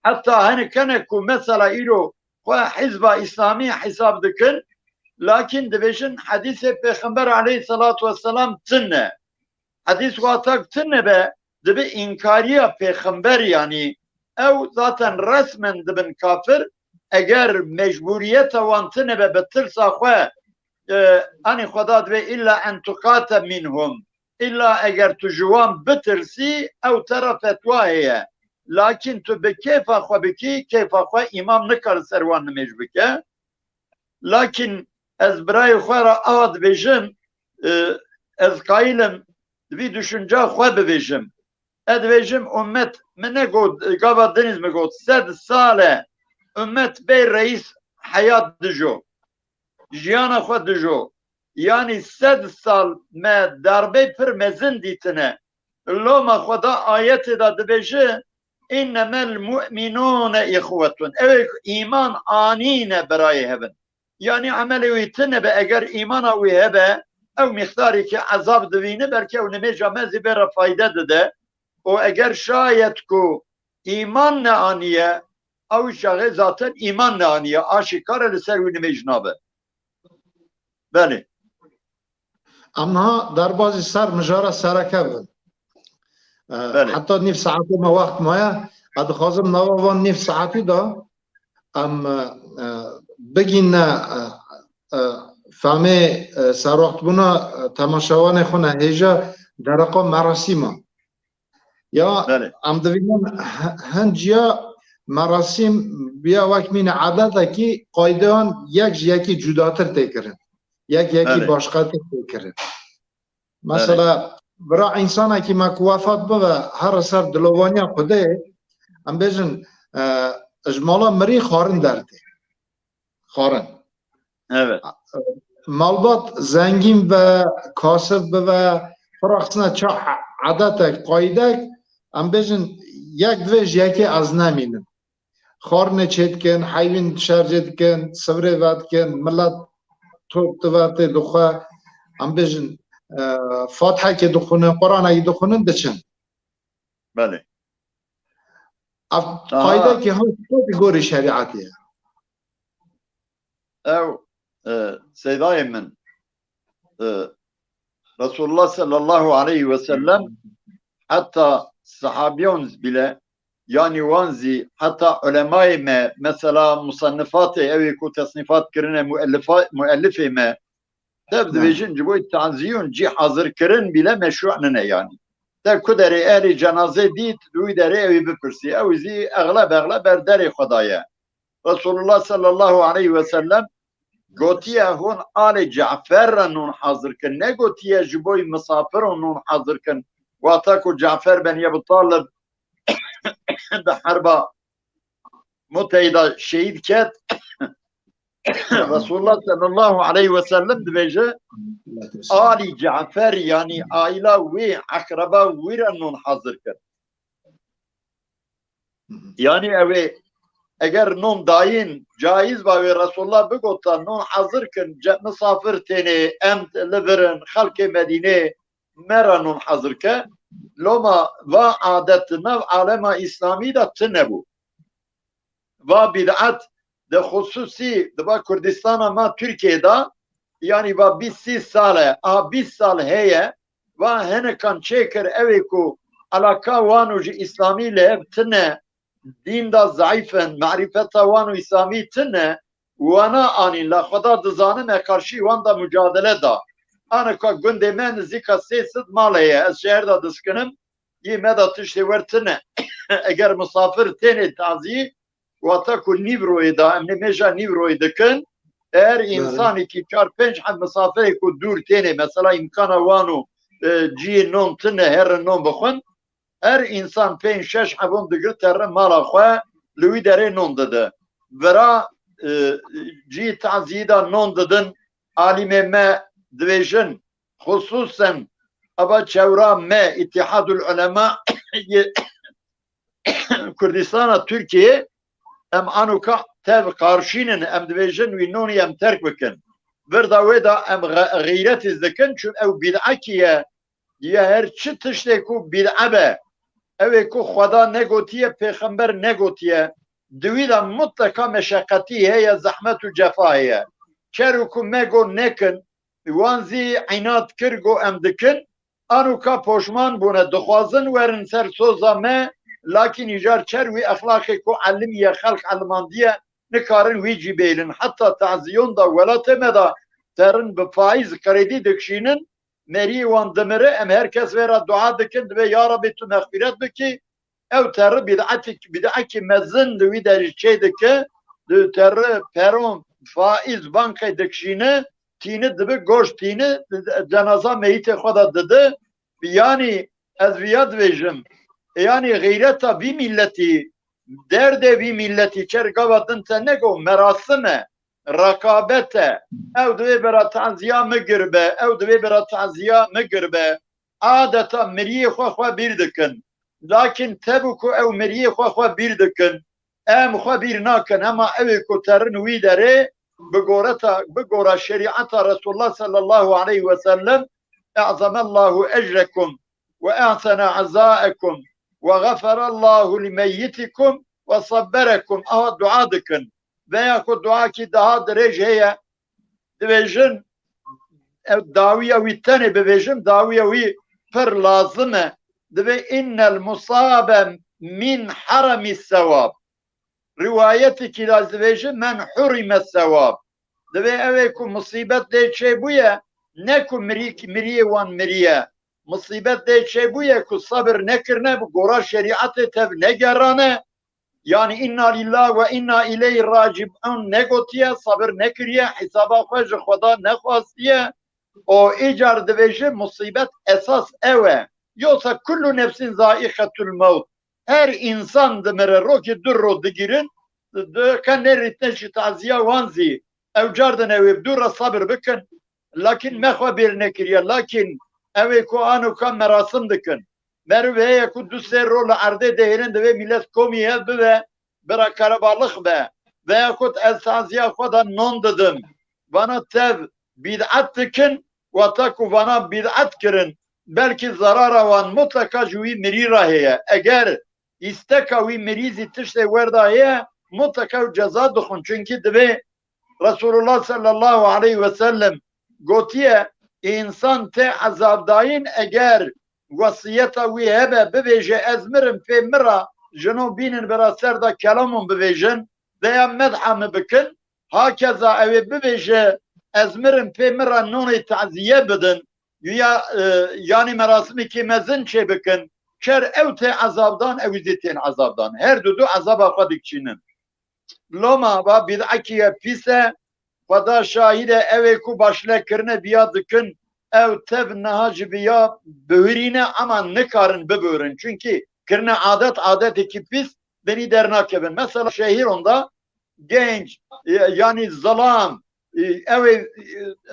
Heta hinek kene ku mesela îro xwe Hizba Îslamî hesab dikin, lakin dibêjin hedîsê Pêxember aleyhisselatu vesselam tune. Hedîs wata tune be, dibe înkariya pêxember, yanî ew zaten resmen dibin kafir, eger mecbûriyeta wan tune be, bi tirsa xwe, e, anî Xweda dibe illa en tuqate minhum. Illa eger tu ji wan bitirsî, ew te re fetwa heye. Lakin tu bi kêfa xwe bikî, kêfa xwe îmam nikare ser wan nimêj bike. Lakin ez birayê xwe re awa dibêjim, e, ez qayîl im di vî düşünca xwe bibêjim. Ez dibêjim, ummet, min negot, gava din zî min got, sed sal e ummet bê reîs heyat dijo. Jiyana xwe dijo. Yanî sed sal me darbê pir mezin dîtine. Loma Xweda ayetê de dibêje, "Innemel mu'minûne ihwetun." Ew ê ku îman anîne birayê hev in. Yanî emelê wî tune be, eger îmana wî hebe, ew mîqdarî ki ezab divîne, belkî ew nimêja me zî bê re fayde dide. Û eger şayet ku îman neaniye, ew çaxê zaten îman neaniye, aşîkare li ser wî nimêj nabe. Belê. Em niha derbazî ser mijara sereke bibin. E, Belê. Heta nîv saetê me wext maye. Ez dixwazim nava van nîv saetî de em, e, e, bigîne, e, e, femê, e, serwextbûna, e, temaşevanê xwe ne hêja dereqa merasîma. Ya Belê. Em dibînin he-, hin ciya merasîm biya wek mîne edetekî qaydeyan yek ji yekî cudatir tê kirin. Yek yekî Belê. başqatir tê kirin. Belê. Mesela, bira însanekî me ku wefat bibe, here ser dilovaniya Xwedê, em bêjin, e, ji mala mirî xwarin dertê. Xwarin. Evet. Malbat zengîn be, kasib bibe, firaqsine ça edetek, qaydek, em bêjin, yek divê ji yekê ez nemînim. Xwarinê çêdikin, heyvîn şercê dikin, sivrê vedikin, milet top dive tê dixwe, em bêjin, e, Fatihekê dixwinin, Quranekî dixwinin, diçin. Belê. Ev Aha. qaydekî ha di gorî şerîetê ye. Ew, e, seydayê min, e, Resulullah sallallahu aleyhi ve sellem heta sahabiyon bile, yanî wan zî heta ulemayê me, mesela musannifatê, ew ê ku tesnîfat kirine, muellifa-, muellifê me, tev Hı. dibêjin ji bo taziyûn cî hazirkirin bile meşru nine yanî. Te ku derê ehlê cenazê dît, di wî derê ew ê bipirsî. Ew zî exleb exleb ber derê xwe daye. Resulullah sallallahu aleyhi ve sellem gotiye, hûn alê Cafer re nûn hazir kin. Negotiye ji bo misafiron nûn hazir kin. Wata ku Cafer ben Ebi Talib di herba Muteyda şehîd ket. Resulullah sallallahu aleyhi ve sellem dibêje, Alî Cafer, yanî aîla wî, eqreba wî re nûn hazir kir. Yanî ew ê Eger non dayîn caiz ba wê Resulullah bigota non hazir kin, ce-, misafir tênê, em li vir in, xelkê Medînê me re non hazir ke. Loma va adet di nav alema Îslamî de tune bû. Va bid'et de xusûsî di va Kurdistana ma Tirkiyê de, yanî va bîst sî sal e, a bîst sal heye, va hinekan çêkir, ew ê ku elaka wan û ji Îslamî li hev tune, dîn de zeîf in, marîfeta wan û Îslamî tune, wana anîn, la Xweda dizane me karşî wan de mucadele da. Anika gundê me nizîka sê sed mal heye, ez şehir de diskinim, yê me de tiştê wer tune. Eger misafir tênê tazî, wata ku nîvroyê de, em nimêja nîvroyê dikin, eger Doğru. Însanekî çar pênc heb misafirê ku dûr tênê, mesela îmkana wan û, e, ciyê non tune, herin non bixwin, her însan pênc şeş hebon digir terre mala xwe, li wî derê non dide. Vira, e, ciyê taziyî de non didin, alîmê me dibêjin, xusûsen eva çewra me, Îtîhadul Ulema yê Kurdistana Tirkiyê, em anoka tev qarşînin, em dibêjin wî nonî em terk bikin. Virda wê de em xe-, xîretî dikin, çun ew bid'ekî ye, ya her çi tiştê ku bid'e be, ew ê ku Xweda negotiye, pêxember negotiye, di wî de mutleka meşeqetî heye, zehmet û cefa heye. Çer û ku me got nekin, wan zî înat kir, got em dikin, anoka poşman bûne, dixwazin werin ser soza me, lakîn îcar çer wî exlaqê ku elimiye, xelq elimandiye, nikarin wî cî bêlin. Heta taziyon da welatê me de terin bi faîz kredî dikişînin, meriyê wan dimire, em her kes vê re dua dikin, dibê ya Rebî tu mexfîret bikî, ew terri bid'etik-, bid'ekî mezin li wî derî çê dike, li terri peron, faîz, bankê dikişîne, tîni dibi, goşt tîni, cenaza meyîtê xwe de didi. Yanî ez viya dibêjim, yanî xîreta vî mîletî, derdê vî mîletî çer gava din te nego merasim e, rekabet e. Ew divê bira taziya min gir be, ew divê bira taziya min gir be. Adeta miriyê xwe xwe bîr dikin. Lakin tebu ku ew miriyê xwe xwe bîr dikin, em xwe bîr nakin. Hema ew ê ku terin wî derê bi goreta, bi gora şerîeta Resulullah sallallahu aleyhi ve sellem, "E'zamallahu ecrekum ve ehsene azaekum ve gafarallahu li meyyitikum ve sabberekum." Aha dua dikin. Veya ku duakî daha dirêj heye, dibêjin, ev dawiya wî tenê bibêjim, dawiya wî pir lazim e. Divê innel musabe min haremi sewab. Riwayetekî de dibêje men hurime sewab. Divê ew ê ku musîbet lê çêbûye, ne ku mirî-, miriyê wan miriye. Musîbet lê çêbûye ku sabir nekirine, bi gora şerîetê tev negerane, Yanî inna lillah ve inna ileyhi raciun negotiye, sabir nekiriye, hesaba xwe ji Xweda nexwastiye. O îcar dibêje musîbet esas ew e. Yoksa kullu nefsin zaiqetul mewt. Her însan dimire, rokê du ro digirin, di, di, ka nerîtine ji taziya wan zî. Ew car din ew ê bi dû re sabir bikin. Lakin me xwe bêr nekiriye. Lakin ew ê ku anoka merasim dikin. Meriv heye ku du sê ro li erdê dihêlin, divê milet komî hev bibe, bira kerebalix be. Veya ku ez taziya xwe de non didim. Vana tev bid'et dikin, wata ku vana bid'et kirin, belkî zarara wan mutlaka ji wî mirî re heye. Eger îsteka wî mirî zî tiştê wer de heye, mutlaka ew ceza dixwin. Çunkî divê Resulullah sallallahu aleyhi ve sellem gotiye, însan tê ezabdayîn eger wesiyeta wî hebe, bibêje, ez mirim, pê min re jino bînin bira ser de kelamon bibêjin veya medha min bikin, hakeza ew ê bibêje, ez mirim, pê min re nonê taziye bidin, ya, e, yanî merasimekî mezin çê bikin, çer ew tê ezabdan, ew zî tên ezabdan. Her du du ezaba xwe dikişînin. Loma va bid'ekî ye pîs e, Xweda şahîd e, ew ê ku başle kirine viya dikin, ew tev niha ji viya bihurîne, ama nikarin bibihurin. Çunkî kirine adet, adetekî pîs, binî dernakevin. Mesela şehîron de genç, e, yanî zilam, e, ew ê, e,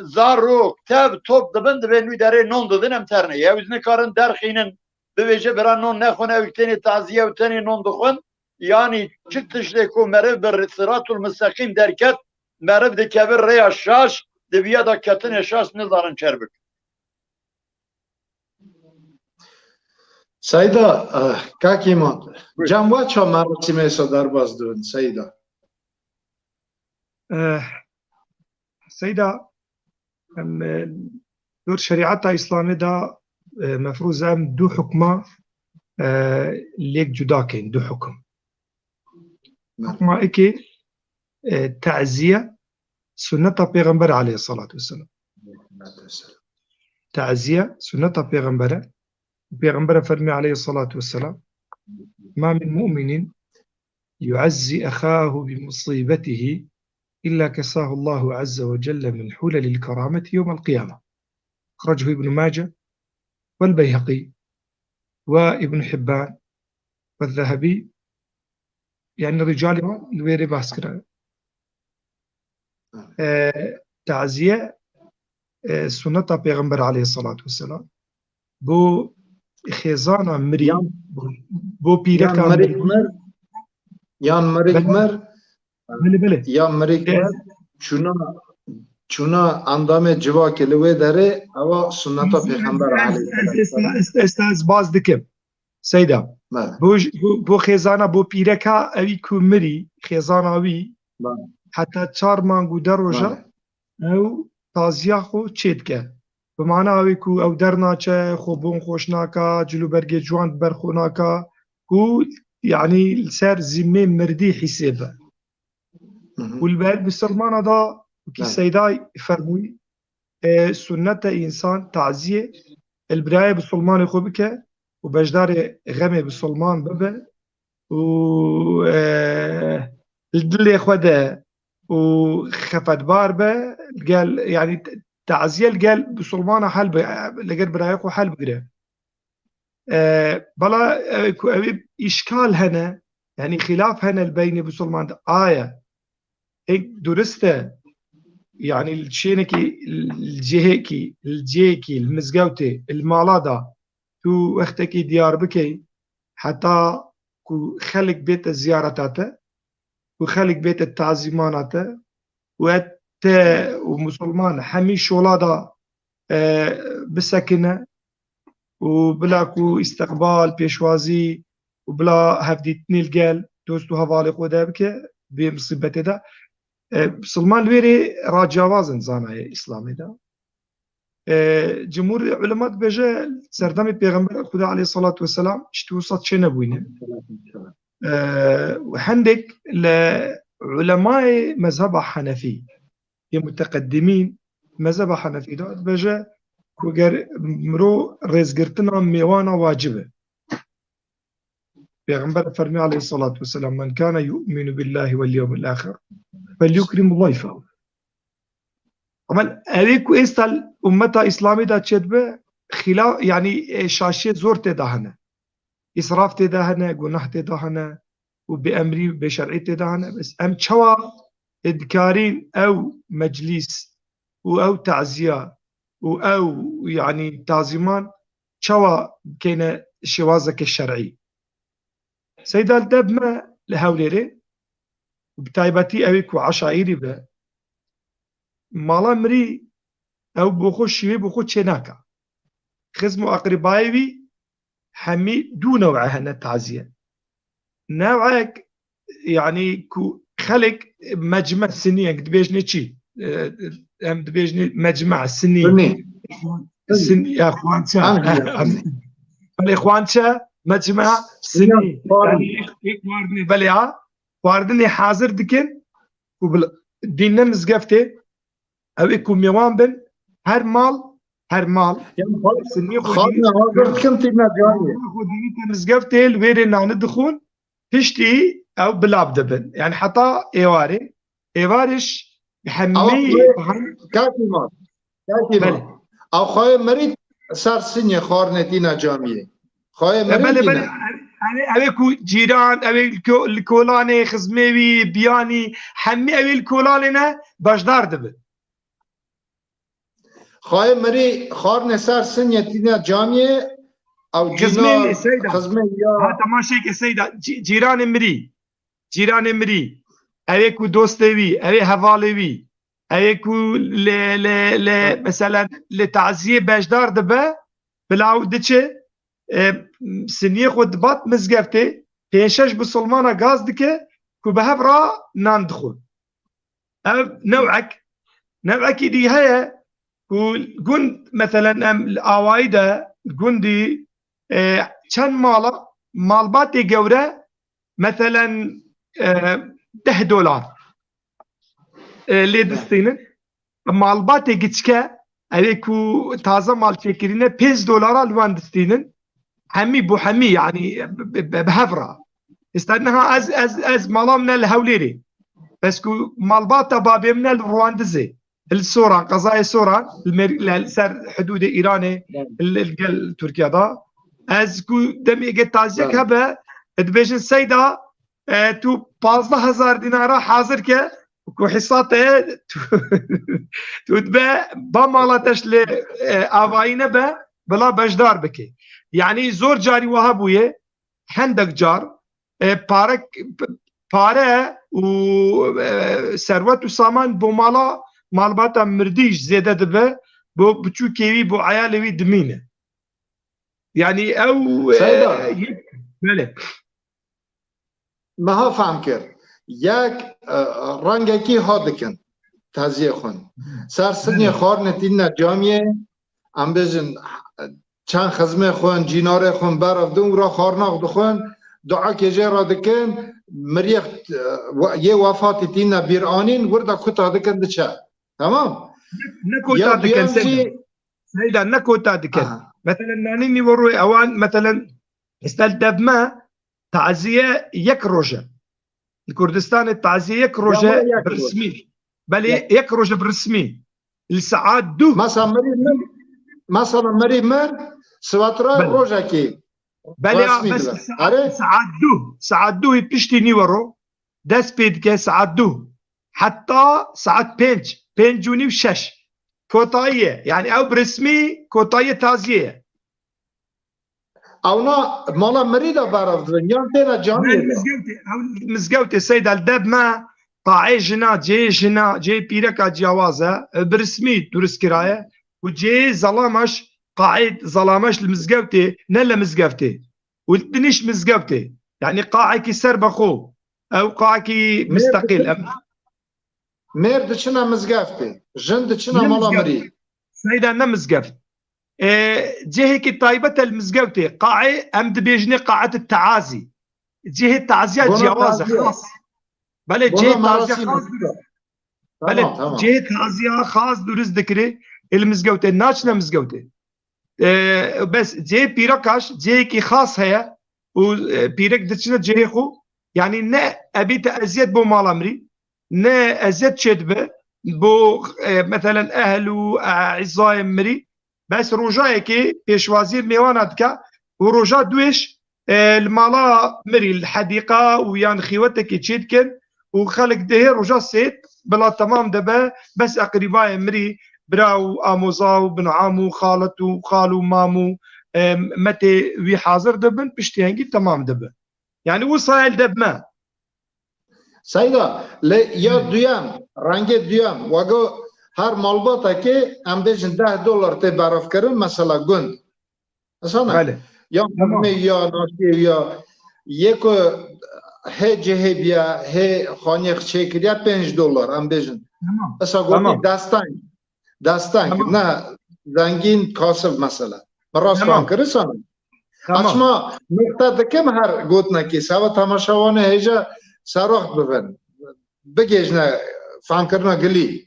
zarok, tev top dibin, divê nû derê non didin, em terne. Ew nikarin derxînin, bibêje bira non nexwin, ew tenê taziye, ew tenê non dixwin. Yanî çi tiştê ku meriv bi siratul misteqîm derket, meriv dikeve rêya şaş, di viya de ketinê şaş nizanin çer bik. Seyda, eh, kakî ma. Buyur. Cem waça merasîmê se derbas dibin, Seyda. Eh, Seyda, em, eh, dor şerîeta Îslamê de, eh, mefrûz em du hukma, eh, lêk cuda keyn, du hukum. Hukma êkê, eh, teziye, sunneta Pêxember aleyhissalatu vesselam. Teziye, sunneta Pêxembere. Pêxembere fermî aleyhissalatu vesselam: "Ma min mu'minin yu'ezzi ahahu bi musibetihi illa kesahu Allahu azze ve celle min hulelil kerameti yevmel qiyame." Ahracehu İbn Mace vel Beyhaqî ve İbn Hibban ve Zehebi. Yani ricalê wan li wê rê behs kira. E, taziye, e, sunneta Pêxember aleyhissalatu vesselam. Bo xêzana mirî, Yan- bo, bo yan pîreka mirîk mirî. mir, yan mirîk Belê. mir, Belê, belê. yan mirîk E, mir, çûna, çûna endamê civakê li wê derê, ewa sunneta Pêxember ez, ez, aleyhissalatu ez, vesselam. ez, ez, ez baz dikim. Seyda. Belê. Bo, bo, bo xêzana, bo pîreka ewî ku mirî, xêzana wî, Belê. heta çar mang û de roja Belê. ew taziya xwe çêdike. Bi mana ew ê ku ew dernaçe, xwe bon xweş naka, cil û bergê ciwan bi ber xwe naka, ku, yanî, li ser zîmmê mirdî hîsê be. Hı hı. Û li ber misilmana da, wekî Belê. Seyda fermûyî, e, sunnet e însan taziyê li birayê misilmanê xwe bike û beşdarê xemê misilman bibe û, e, li dilê xwe de û xefetbar be, li gel, yanî, taziye li gel misilmana hel bi, li gel birayê xwe hel bigire. E, bela, e, ku ew ê îşkal hene, yanî xîlaf hene li beynê misilman de, aya. Ê, durist e, yanî li şênekî, li cihêkî, li cihêkî, li mizgewtê, li mala da, tu wextekî diyar bikey, heta ku xelk bête ziyareta te, ku xelk bête tazîmana te, û et te û misilman hemî şola da, e, bisekine û bila ku îstiqbal, pêşwazî û bila hevdîtinê li gel dost û hevalê xwe de bike, bê misîbetê de. E, misilman li wê rê raciyawaz in zanayê Îslamê de. E, cumhur ulema dibêje, serdemê Pêxember Xuda aleyhissalatu vesselam, ştî wisa çênebûyne. E, hendek li ulemayê mezheba Henefî, yê muteqedimîn, mezheba Henefî de dibêje ku ger miro rêzgirtina mêwana wacib e. Pêxember fermî aleyhissalatu vesselam: "Men kana yu'minu billahi vel yevmil ahir, felyukrim dayfehu." Ama ew ê ku êsta ummeta Îslamê de çêdibe, xîla-, yanî, e, şaşiyê zor tê de hene. Îsraf tê de hene, gunah tê de hene û bêemrî û bêşerî tê de hene. Bes em çawa, e, dikarîn ew meclîs û ew taziya û ew, yanî, tazîman çawa bikeyne şêwazeke şer'î? Seyda, li dev me li Hewlêrê, û bi taybetî ew ê ku eşaîrî be, mala mirî ew bo xwe şîvê bo xwe çênaka. Xizm û eqrîbayê wî hemî du new'e hene taziye. New'ek, yanî, ku xelk mecme sinî, em dibêjinê çi? E, em dibêjinê mecme sinî. Sunî. Sunî, ya, xwança. Hangi ya, Sunî? Belê, xwança, mecme, Sunî, sinî. Xwarin. Yanî, ê xwarinê, belê, ha. Xwarinê hazir dikin. Ku bil-, dîne mizgeftê, ew ê ku mêwan bin, her mal, her mal, Yanî xwar-, sinî xwe xwarinê hazir dikin, tîne canî. Xwe dînî te mizgeftê, li wê rê nani dixwin, piştî ew bilav dibin. Yanî heta êwarê, êvarê ji hemî Ama bu hem Kakî ma, kakî ma. Belê. Ew xwayê merî ser sinî xwarinê tîne camiyê. Xwayê E, merî belê, tîne. Belê. Ew ê, ew ê ku cîran, ew ê li ko-, li kolanê, xizmê wî, biyanî, hemî ew ê li kolanê ne beşdar dibin. Xwayê merî xwarinê ser sinê tîne camiyê, ew Xizmê cîna, Seyda. Xizmê ya. Ha, temaşeyke Seyda, cî-, cîranê mirî. cîranê mirî, ew ê ku dostê wî, ew ê hevalê wî, ew ê ku li, li, li, mesela li taziyê beşdar dibe, bila ew diçe, e, siniyê xwe dibat mizgeftê, pênc şeş misilmana gaz dike ku bi hev re nan dixwin. Ev newek, newekî dî heye ku gund, meselen em li awayî de gundî, e, çend mala, malbatê gewre, meselen, e, deh dolar, e, lê distînin. Malbatê giçke, ew ê ku taze mal çêkirîne, pênc dolara li wan distînin. Hemî bo hemî, yanî bi, bi, bi hev re. Êsta niha ez, ez, ez mala min e li Hewlêrê. Bes ku malbata babê min e li Rwandizê. Li Soran, qezayê Soran, li Mêr-, li, li ser hidûdê Îranê, li, li gel Tirkiye de. Ez ku demê ge taziyek hebe, dibêjin Seyda, e, tu pazdeh hezar dinara hazir ke, ku hisa te, tu, tu dibe ba mala te ji lê, e, avayî nebe, bila beşdar bike. Yanî zor carî wiha bûye, hendek car, e, pare, pare û, e, serwet û saman bo mala, malbata mirdî jî zêde dibe, bo biçûkê wî, bo eyalê wî dimîne. Yanî ew, e, Seyda. Yek, belê. Meha fehm kir. Yek, e, rengekî ha dikin taziyê xwin. Ser sinê xwarinê tîne camiyê, em bêjin, çend xizmê xwin, cînarê xwin berev din û ra xwarina xwe dixwin, duakê jê re dikin, miriyê, e, we-, yê wefatî tîne bîr anîn, wir de kuta dikin diçe. Tamam? Ne kota dikin, Seyda. Seyda, ne kota dikin. Aha. Meselen, nanî nîverûyê ewan, meselen, êsta li dev me, taziye yek roj e. Li Kurdistanê taziye yek roj e bi resmî. Belê, yek roj e bi resmî. Li saet du. Masa mirî mir, mesela mirî mir, siwatra rojekî. Belê, bes saet, saet du. Saet du piştî nîvero dest pê dike, saet du. Heta saet pênc, pênc û nîv, şeş. Kotayî ye. Yanî ew bi resmî kotayî taziyê ye. Ewna mala mirî de berev dibin, yan têne camiyê de? Mizgewtê, ew mizgewtê Seyda li dev me, qaê jina, cihê jina, cihê pîreka ciyawaz e, bi resmî durist kiraye. Û cihê zelamaş, qaê zelamaş li mizgewtê, ne li mizgewtê. Û li dinîş mizgewtê. Yanî qaekî ser be xwe. Ew qaekî misteqîl. Mêr diçine mizgeftê. Jin diçine mala mirî. Seyda, ne mizgeft. E, cihekî taybet e li mizgewtê. Qaê, em dibêjinê qaet teazî. Cihê taziya ciyawaz e, xas. Belê, cihê taziya xas durist. Belê, cihê taziya xas durist dikirê, ê li mizgewtê, naçine mizgewtê. E, bes cihê pîrekaş, cihekî xas heye û, e, pîrek diçine cihê xwe. Yanî ne ebîte eziyet bo mala mirî, ne eziyet çêdibe bo, e, meselen ehl û, e, îzayê mirî. Bes rojayekê pêşwaziyê mêwana dike û roja duêş, e, li mala mirî, li hedîqa û yan xîwetekê çêdikin û xelk dihê roja sêd bila temam dibe, bes eqrîbayê mirî, bira û amoza û binam û xalet û xal û mam û, e, metê wî hazir dibin, piştî hengî temam dibe. Yanî wisa ye li dev me. Seyda, lê ya duyem, rengê duyem, wego her malbatekê em bêjin deh dolar tê berevkirin, mesela gund. Esana? Belê. Ya xizmê ya naşiyê ya yê ku hê cihê biya, hê xaniyê çêkiriya pênc dolar, em bêjin. Esa gotî desteng. Desteng, ne zengîn, kasib mesela. Min rast fam kir, sana. Tamam. Açma nokta dikim her gotinekî. Seba temaşevanê hêja seraxt bibin. Bigêjne famkirina gilî.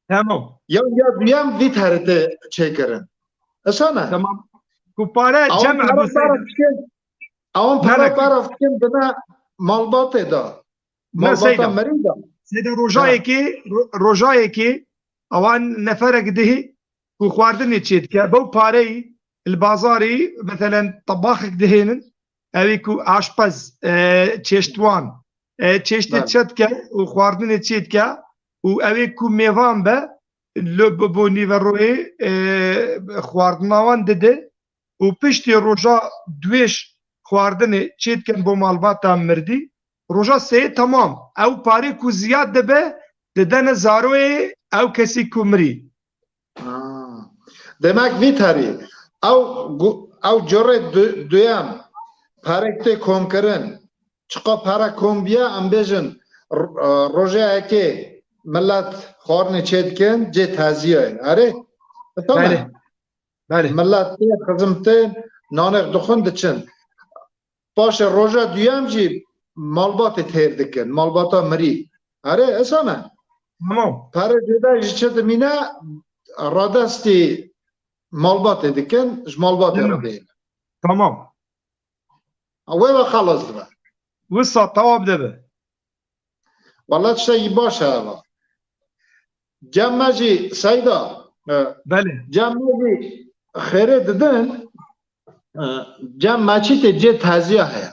Tamam. Ya, ya duyem vî terê tê çêkirin. Esana? Tamam. Ku pare cem para dikin. Ewan para para dikin bine malbatê de. Malbata merî de. Seyda, rojayekê, ro-, rojayekê ewan neferek dihê ku xwardinê çê dike, bew pareyî li bazarî, meselen, tebaxek dihênin, ew ê ku aşpez, e, çeştwan, e, çeştê çe dike û xwardinê çê dike û ew ê ku mêvan be, li bo, bo nîveroyê, e, xwardina wan dide û piştî roja duêş xwardinê çê dikin bo malbata mirdî Roja sêyê temam. Ew parê ku ziyad dibe, didene zaroyê ew kesî ku mirî. Ha. Demek vî terî. Ew gu-, ew curê du-, duyem parek tê komkirin. Çiqa pere kom biya, em bêjin r-, e, rojê eke millet xwarinê çê dikin, cê teziyayê. Erê? Belê. Belê. Millet tê, xizim tê, nanêx dixwin diçin. Paşê roja duyem jî malbatê têr dikin, malbata mirî. Erê, esane. Tamam. Pere jêde ji çi dimîne, radestî malbatê dikin, ji malbatê Tamam. re bêne. Tamam. Wê ve xelas dibe. Wisa tewab dibe. Wala tiştekî baş e eva. Cem me jî Seyda, e, Belê. Cem me jî xêrê didin, e, cem me çî tê cê teziya heye.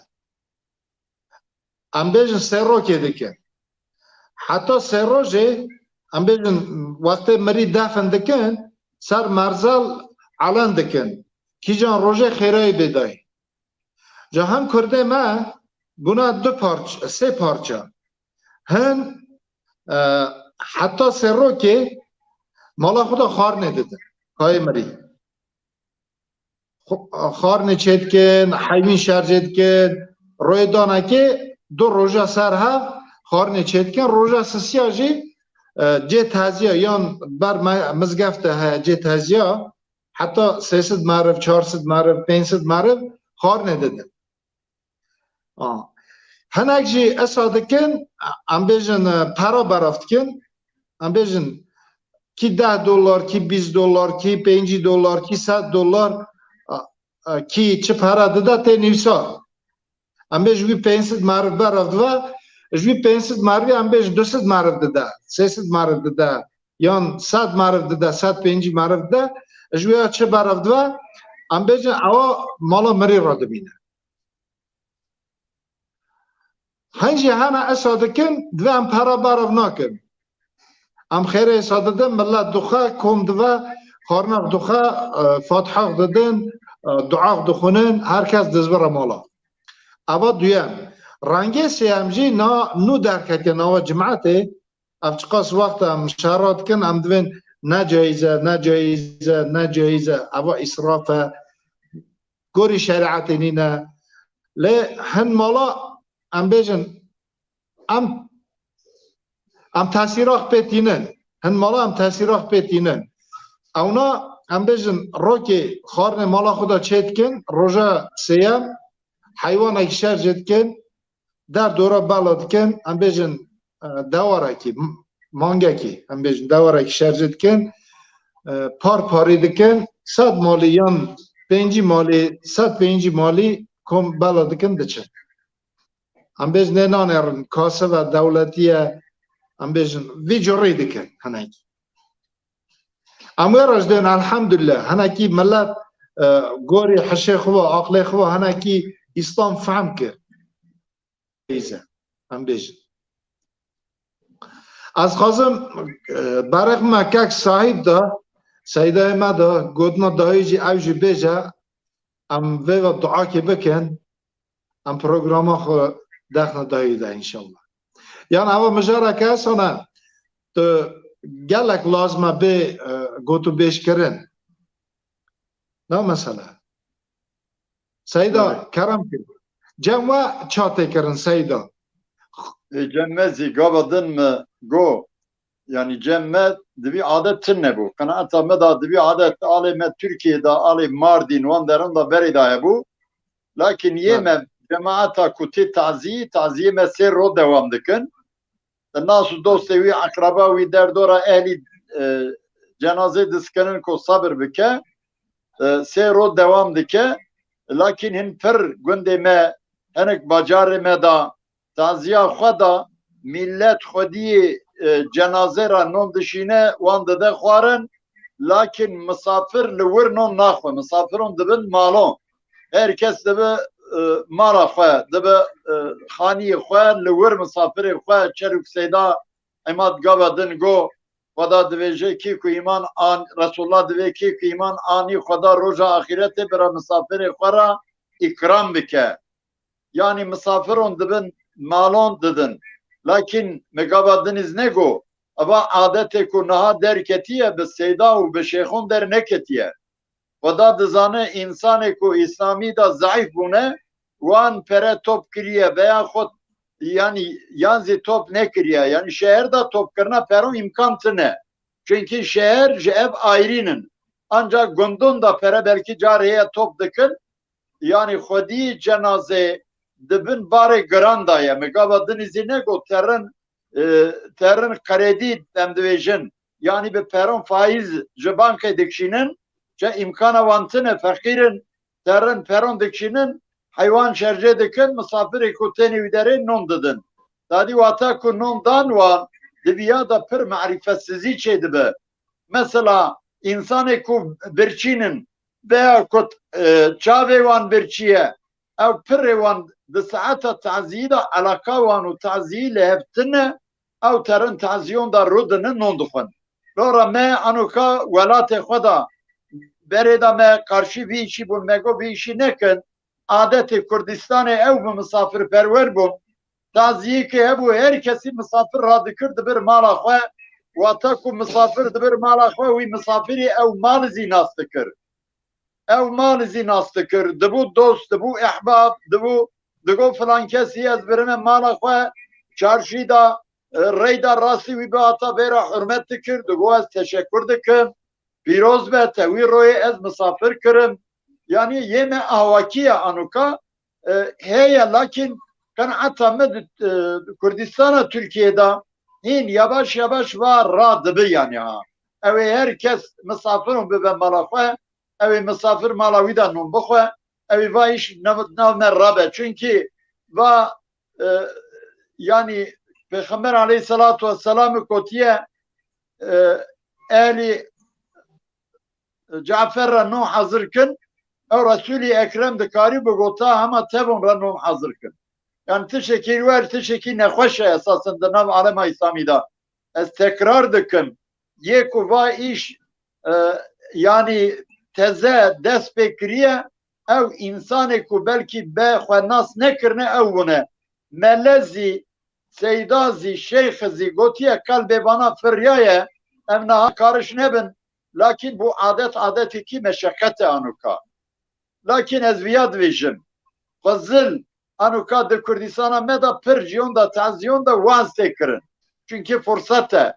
Em bêjin sê rokê dikin. Heta sê rojê, em bêjin wextê mirî defin dikin, ser merzel elen dikin. Kîjan rojê xêrayî bê dayî. Ji hem kurdê me bûna du parç-, sê parça. Hin, e, heta sê rokê mala xwe de xwarinê didin. Kayê mirî. Xo-, xwarinê çê dikin, heyvîn şerjê dikin. Royê danekê du roja ser hev xwarinê çê dikin. Roja sisiya jî, e, cê teziya yan ber me-, mizgefte heye cê teziya. Heta sê sed meriv, çar sed meriv, pênc sed meriv xwarinê didin. A. Hinek jî esa dikin, em bêjin, e, pera berav dikin, em bêjin kî deh dolar, kî bîst dolar, kî pêncî dolar, kî sed dolar, a, a, kî çi pera dide tê nivîsa. Em bê ji wî pênc sed meriv berav dibe, ji wî pênc sed merivî em bê ji du sed meriv dide, sê sed meriv dide, yan sed meriv dide, sed pêncî meriv dide, ji wî ya çi berav dibe, em bêjin ewa mala mirî re dimîne. Hin jî hene esa dikin, divê em pera berav nakin. Em xêrê esa didin, millet dixwe, kom dive, xwarinax dixwe, e, fatihax didin, e, duax dixwinin, her kes dizbire mala. Eva duyem. Rengê sêyem jî na nû derketiye nava cimetê. Ev çiqas wext e em şerra dikin, em divên ne caiz e, ne caiz e, ne caiz e, eva îsraf e. Gorî şerîetê nîne. Lê hin mala em bêjin, em, em tesîrax pê tînin. Hin mala em tesîrax pê tînin. Ewna em bêjin rokê xwarinê mala xwe de çê dikin, roja sêyem heywanek şer jê dikin, der dora bela dikin, em bêjin, e, dewarekî, m-, mangekî, em bêjin dewarekî şer jê dikin, e, par parî dikin, sed malî yan pêncî malî, sed pêncî malî kom bela dikin diçin. Em bêjin nê nanêrin, kasive dewletî ye, em bêjin vî curî dikin hinekî. Em wê re jî dên elhamdulillah, hinekî millet, e, gorî hişê xwe ve, aqlê xwe ve hinekî Îslam fehm kir. Neyse, em bêjin. Ez xwazim, e, berek me kek sahîb de, seydayê me de, gotina dayî jî ew jî bêje, em vê ve duakê bikin, em programa xwe dexne dayî de înşallah. Yan eva mijareke esane, tu gelek lazim e bê, e, gotûbêjkirin. Na mesele. Seyda, Evet. kerem kir. Cem we ça tê kirin Seyda? Ê, Cem me zî gava din me go, yanî Cem me divî adet tune bû. Qenaeta me da divî adet alê me Tirkiyê da, alê Mardîn, wan derin da berê da hebû. Lakin yê Evet. me cemaeta ku tê tazî, taziyê me sê ro dewam dikin. Nas û dostê wî, eqreba wî, derdora ehlî, e, cenazê diskinin ku sabir bike, e, sê ro dewam dike. Lakin hin pir gundê me, hinek bajarê me da taziya xwe da, millet xwediyê, e, cenazê ra non dişîne, wan dide xwarin, lakin misafir li wir non naxwe. Misafiron dibin malon. Her kes dibe, e, mala xwe, dibe, e, xaniyê xwe, li wir misafirê xwe, çerûk Seyda Emad gava din go, Xweda divêje kê ku îman an, Resulullah divê kê ku îman anî Xweda roja axîretê bira misafirê xwe ra îkram bike. Yanî misafiron dibin malon didin. Lakin migava din iz nego, eva adetê ku niha derketiye bi seyda û bi şêxon derneketiye. Xweda dizane, însanê ku Îslamî de zeîf bûne, wan pere top kiriye veya xwe, yanî, yan zî top nekiriye. Yanî şeher de topkirina peron îmkan tine. Çunkî şeher ji ev ayrîn in. Ancak gundon de pere belkî car heye top dikin. Yanî xwedî cenazê di bin barê giran de ye. Migava din zî nego terin, e, terin kredî, em dibêjin. Yanî bi peron faîz ji bankê dikişînin, çi îmkana wan tine, feqîr in, terin peron dikişînin, heywan şerjê dikin, misafirê ku tênê wî derê non didin. Dadî wata ku non dan wan, di viya de pir marîfetsizî çêdibe. Mesela, însanê ku birçîn in, veya ku, e, çavê wan birçî ye, ew pirê wan di saeta taziyî de, elaka wan û taziyî li hev tine, ew terin taziyon de rûdinin, non dixwin. Lora me anoka welatê xwe de, berê de me qarşî vî îşî bûn, me got vî îşî nekin. Adetê Kurdistanê ew bi misafirperwer bûn. Taziyekê hebû, her kesî misafir radikir dibir mala xwe. Wata ku misafir dibir mala xwe, wî misafirî ew mal zî nas dikir. Ew mal zî nas dikir. Dibû dost, dibû ehbab, dibû, digot filan kesî ez birime mala xwe, çarşî de, e, reyda rastî wî bihata vêra hurmet dikir, digot ez teşekur dikim. Pîroz be, te wî royê ez misafir kirim. Yanî yê me ahwakî ye anoka, e, heye, lakin qenaeta min di, e, Kurdistana Tirkiyê de hîn yavaş yavaş va radibi yanî ha. Ew ê her kes misafir û bibe mala xwe, ew ê misafir mala wî de non bixwe, ew ê va îş nav, nav me rabe. Çunkî va, e, yanî Pêxember aleyhisselatu vesselam gotiye, e, ehlî Cafer re non hazir kin, ew Resûlî Ekrem dikarî bigota hema tevon re non hazir kin. Yani tiştekî wer, tiştekî nexweş e esasen di nav alema Îslamî de. Ez tekrar dikim, yê ku va îş, e, yani teze dest pê kiriye, ew însanê ku belkî be xwe nas nekirine, ew bûne. Mele zî, seyda zî, şeyx zî gotiye, qelbê vana firyaye, em niha kariş nebin, lakin bu adet adetekî meşeqet e anoka. Lakin ez viya dibêjim, Xwezil anoka di Kurdistana me de pir ciyon de, taziyon de waz tê kirin. Çunkî furset e.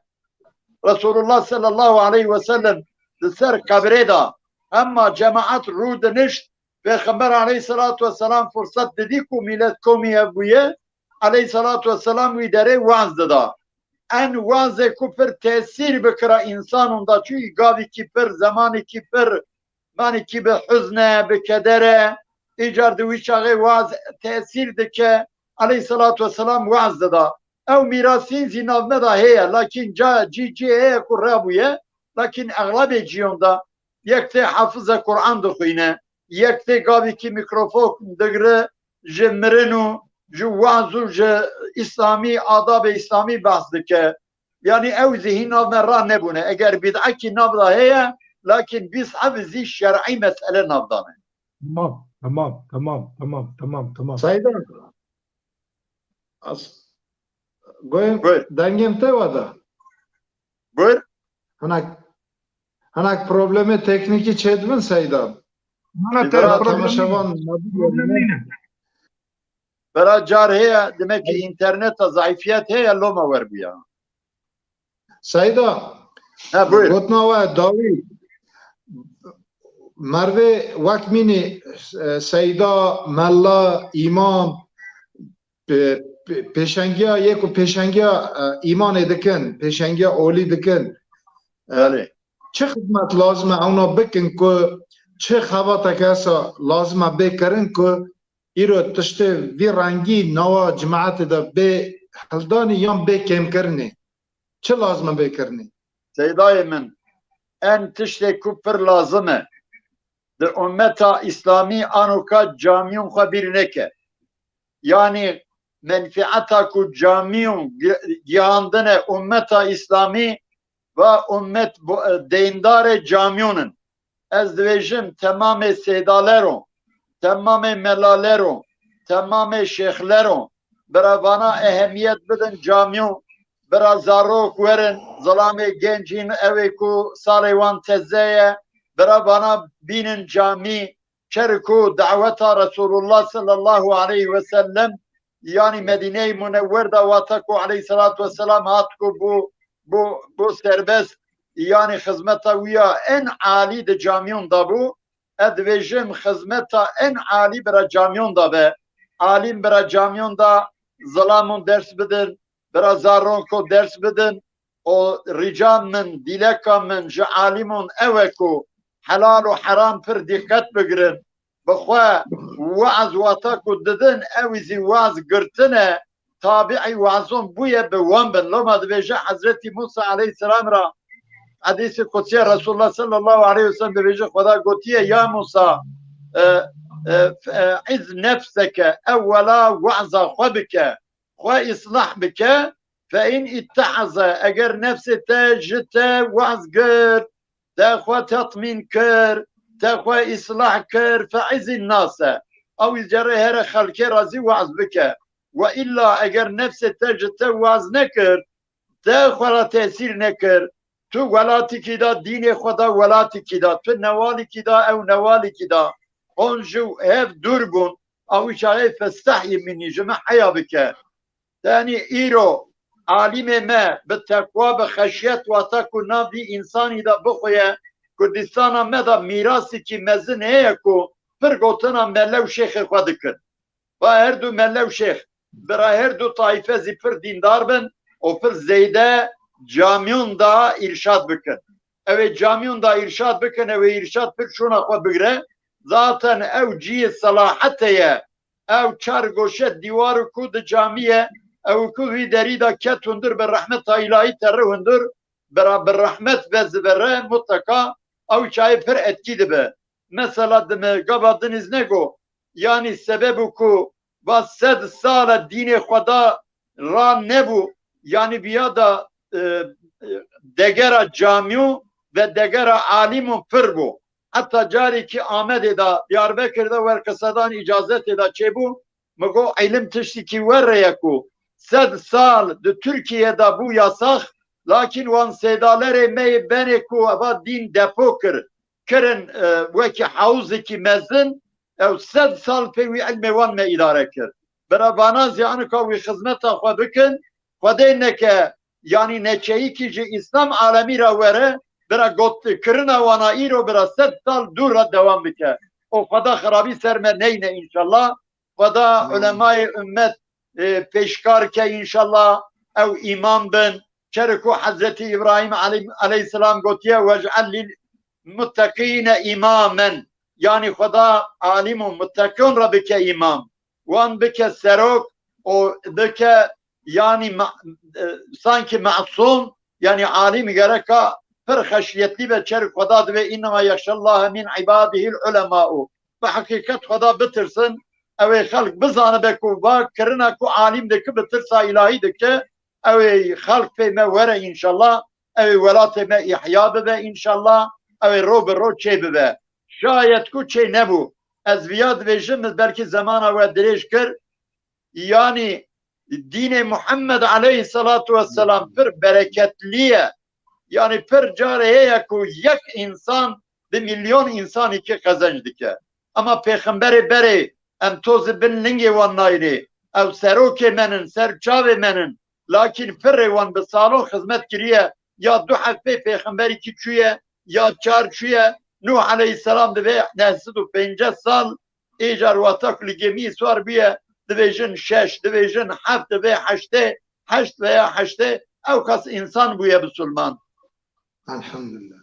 Resulullah sallallahu aleyhi ve sellem di ser qebrê de hema cemaat rû dinişt, Pêxember aleyhissalatu vesselam furset didî ku milet komî hev bûye, aleyhissalatu vesselam wî derê waz dida. En wazê ku pir tesîr bikira însanon da, çûyî gavîkî pir, zemanîkî pir, manîkî bi huzn e, bi keder e, îcar di wî çaxê waz tesîr dike, aleyhissalatu vesselam waz dida. Ew mîrasîn zî nav me de heye, lakin ca cî cî heye ku rabûye, lakin exlebê ciyon de yek tê hafize Quran dixwîne, yek tê gavîkî mîkrofon digre, ji mirin û ji waz û ji Îslamî, adabê Îslamî behs dike. Yani ew zî hîn nav me ra nebûne. Eger bid'ekî nav de heye, lakin bîst ev zî şer'î mesele nav dane. Tamam, tamam, tamam, tamam, tamam, tamam. Seyda. As, goyim, Buyur. Dengên te wada. Buyur. Hinek, hinek problemê teknîkî çêdibin Seyda. Mana te Bira problem temaşevan nîne. Problem nîne. Bira car heye, demek ki interneta zayıfiyet heye, loma wer bûya. Seyda, ha, buyur. Gotina we dawî, mervê wek mînî, e, seyda, mella, îmam, pê-, pê-, pêşengiya yê ku pêşengiya, e, îmanê dikin, pêşengiya olî dikin. E, Belê. Çi xizmet lazim e ewna bikin ku çi xebateke hesa lazim e bê kirin ku îro tiştê vî rengî nava cemaetê de bê hildanî yan bê kêmkirinê? Çi lazim e bê kirinê? Seydayê min, en tiştê ku pir lazim e, di ummeta Îslamî anoka camiyûn xwe bîr neke. Yanî menfieta ku camiyûn gi-, gihandine ummeta Îslamî, va ummet bo-, deyndarê camiyûn in. Ez dibêjim, temamê sêdalero, temamê melalero, temamê şêxlero, Bira vana ehemiyet bidin camiyûn. Bira zarok werin, zilamê genc hîn ew ê ku salê wan teze ye. Bira vana bînin camî. Çer ku daweta Resulullah sallallahu aleyhi ve sellem, yanî Medîneyê Munewwer de wata ku aleyhissalatu vesselam hat ku bû, bû, bû serbest, yanî xizmeta wî ya en alî di camiyûn de bû. Ez dibêjim xizmeta en alî bira camiyûn de be. Alîm bira camiyûn de zilamûn ders bidin, bira zaronko ders bidin. O rica min, dîleka min ji alîmûn ew e ku helal û heram pir dîqet bigirin. Bi xwe waz wata ku didin, ew zî waz girtine, tabiî wazon bûye bi wan bin. Loma dibêje Hezretî Musa aleyhisselam ra, hedîsê kutsiye Resulullah sallallahu aleyhi ve sellem dibêje, Xweda gotiye, ya Musa, e, e, f-, e, iz nefseke, ewwela waza xwe bike, xwe îslah bike, fe in ittehaze, eger nefsê te ji te waz girt, te xwe tetmîn kir, te xwe îslah kir, fe izin nase. Ew îcarê here xelkê re zî waz bike. Ve illa eger nefsê te ji te waz nekir, te xwe re tesîr nekir, tu welatikî de, dînê xwe de welatikî de, tu newalikî de, ew newalikî de, hon ji hev dûr bûn, ew çaxê festehî minî, ji min heya bike. Tenî îro alîmê me bi teqwa, bi xeşyet, wata ku nav vî însanî de bixuye, Kurdistana me de mîrasikî mezin heye ku pir gotina mele û şêxê xwe dikin. Va her du mele û şêx, bira her du tayfe zî pir dîndar bin û pir zêde camiyûn de îrşad bikin. Ew ê camiyûn de îrşad bikin, ew ê îrşad pir şûna xwe bigire. Zaten ew cihê selahetê ye. Ew çar goşe dîwar ku di camî ye, ew ku vî derî de ket hundir bi rehmeta îlahî tere hundir, bira bi rehmet ve zivere mutlaka ew çayê pir etkî dibe. Mesela dime gava diniz nego, yanî sebeb û ku va sed sal e dînê xwe da ra nebû, yanî viya da, e, e, degera camiyû ve degera alîmû pir bû. Heta carekî Amedê de, Diyarbekir de wer qisedan îcazetê de çêbû, mi got, îlim tiştekî were ye ku sed sal di Tirkiye de bû yasax, lakin wan sêdalerê me yê benê ku eva dîn depo kir, kirin, e, wekî hewzekî mezin, ew sed sal pê wî ilmê wan me îdare kir. Bira vana zî anika wî xizmeta xwe bikin, Xwedê neke, yanî neçeyîkî ji Îslam alemî re were, bira gotkirina wana îro bira sed sal dûr re dewam bike. Û Xweda xirabî ser me neyne înşallah. Xweda Amîn. Ulemayê ummet, e, pêşkar ke înşallah, ew îmam bin. Çer ku Hezretî Îbrahîm aleyh-, aleyhisselam gotiye, "Vec'el lil muttaqîne îmamen." Yanî Xweda alîm û muttaqîn re bike îmam. Wan bike serok û bike, yanî ma-, e, sankî masûm, yanî alîm gereka pir xeşyetlî be, çer Xweda divê, "Înnema yexşellahe min îbadihil ulemau." Bi heqîqet Xweda bitirsin, ew ê xelk bizanibe ku va kirina ku alîm dike, bi tirsa îlahî dike, ew ê xelk pê me were înşallah, ew ê welatê me îhya bibe înşallah, ew ê ro bi ro çê bibe. Şayet ku çê nebû, ez viya dibêjim, min belkî zemana we dirêj kir, yanî dînê Muhammed aleyhisselatu vesselam pir bereketli ye. Yanî pir carê heye ku yek însan bi milyon însanî kî qezenc dike. Ama pêxemberê berê em tozî bin lingê wan nayînê. Ew serokê me nin, ser çavê me nin. Lakîn pirê wan bi salon xizmet kiriye. Ya du heft pê pêxemberî kî çûye, ya çar çûye. Nuh aleyhisselam divê neh sed û pêncî sal, îcar wata ku li gemî swar bûye, divêjin şeş, divêjin heft, divê heştê, heşt veya heştê, ew qas însan bûye bisulman. Elhamdülillah.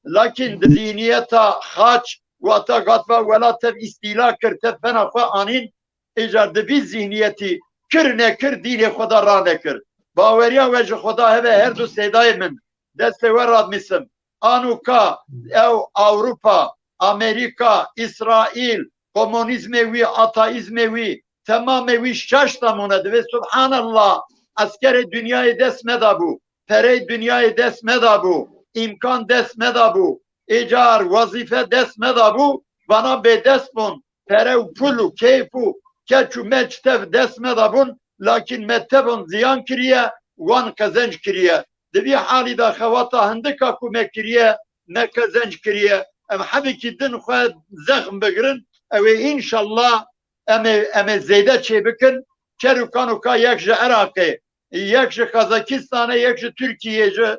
Lakin di zihniyeta xaç, wata gatva welat tev îstîla kir, tev fena xwe anîn, îcar di vî zihniyetî kir nekir dînê xwe de ranekir. Baweriya we ji Xweda hebe her du sêdayê min, destê we radmîsim. Anuka ew Ewropa, Amerîka, Îsraîl, komunîzmê wî, ateîzmê wî, temamê wî şaş tamûne. Divê subhanallah, eskerê dinyayê dest me dabû, perey dinyayê dest me dabû, îmkan dest me dabû, îcar, wezîfe dest me dabû, vana bêdest bûn. pere û pul û keyf û keç û meç tev dest me de bûn, lakîn me tevon ziyan kiriye, wan qezenc kiriye. Di vî halî de xewata hindika ku me kiriye, me qezenc kiriye. Em hebikî din xwe zexm bigirin, ew ê înşallah em ê, em ê zêde çêbikin. Çer û kanoka yek ji Iraqê, yek ji Qazakistanê, yek ji Tirkiyê, ji,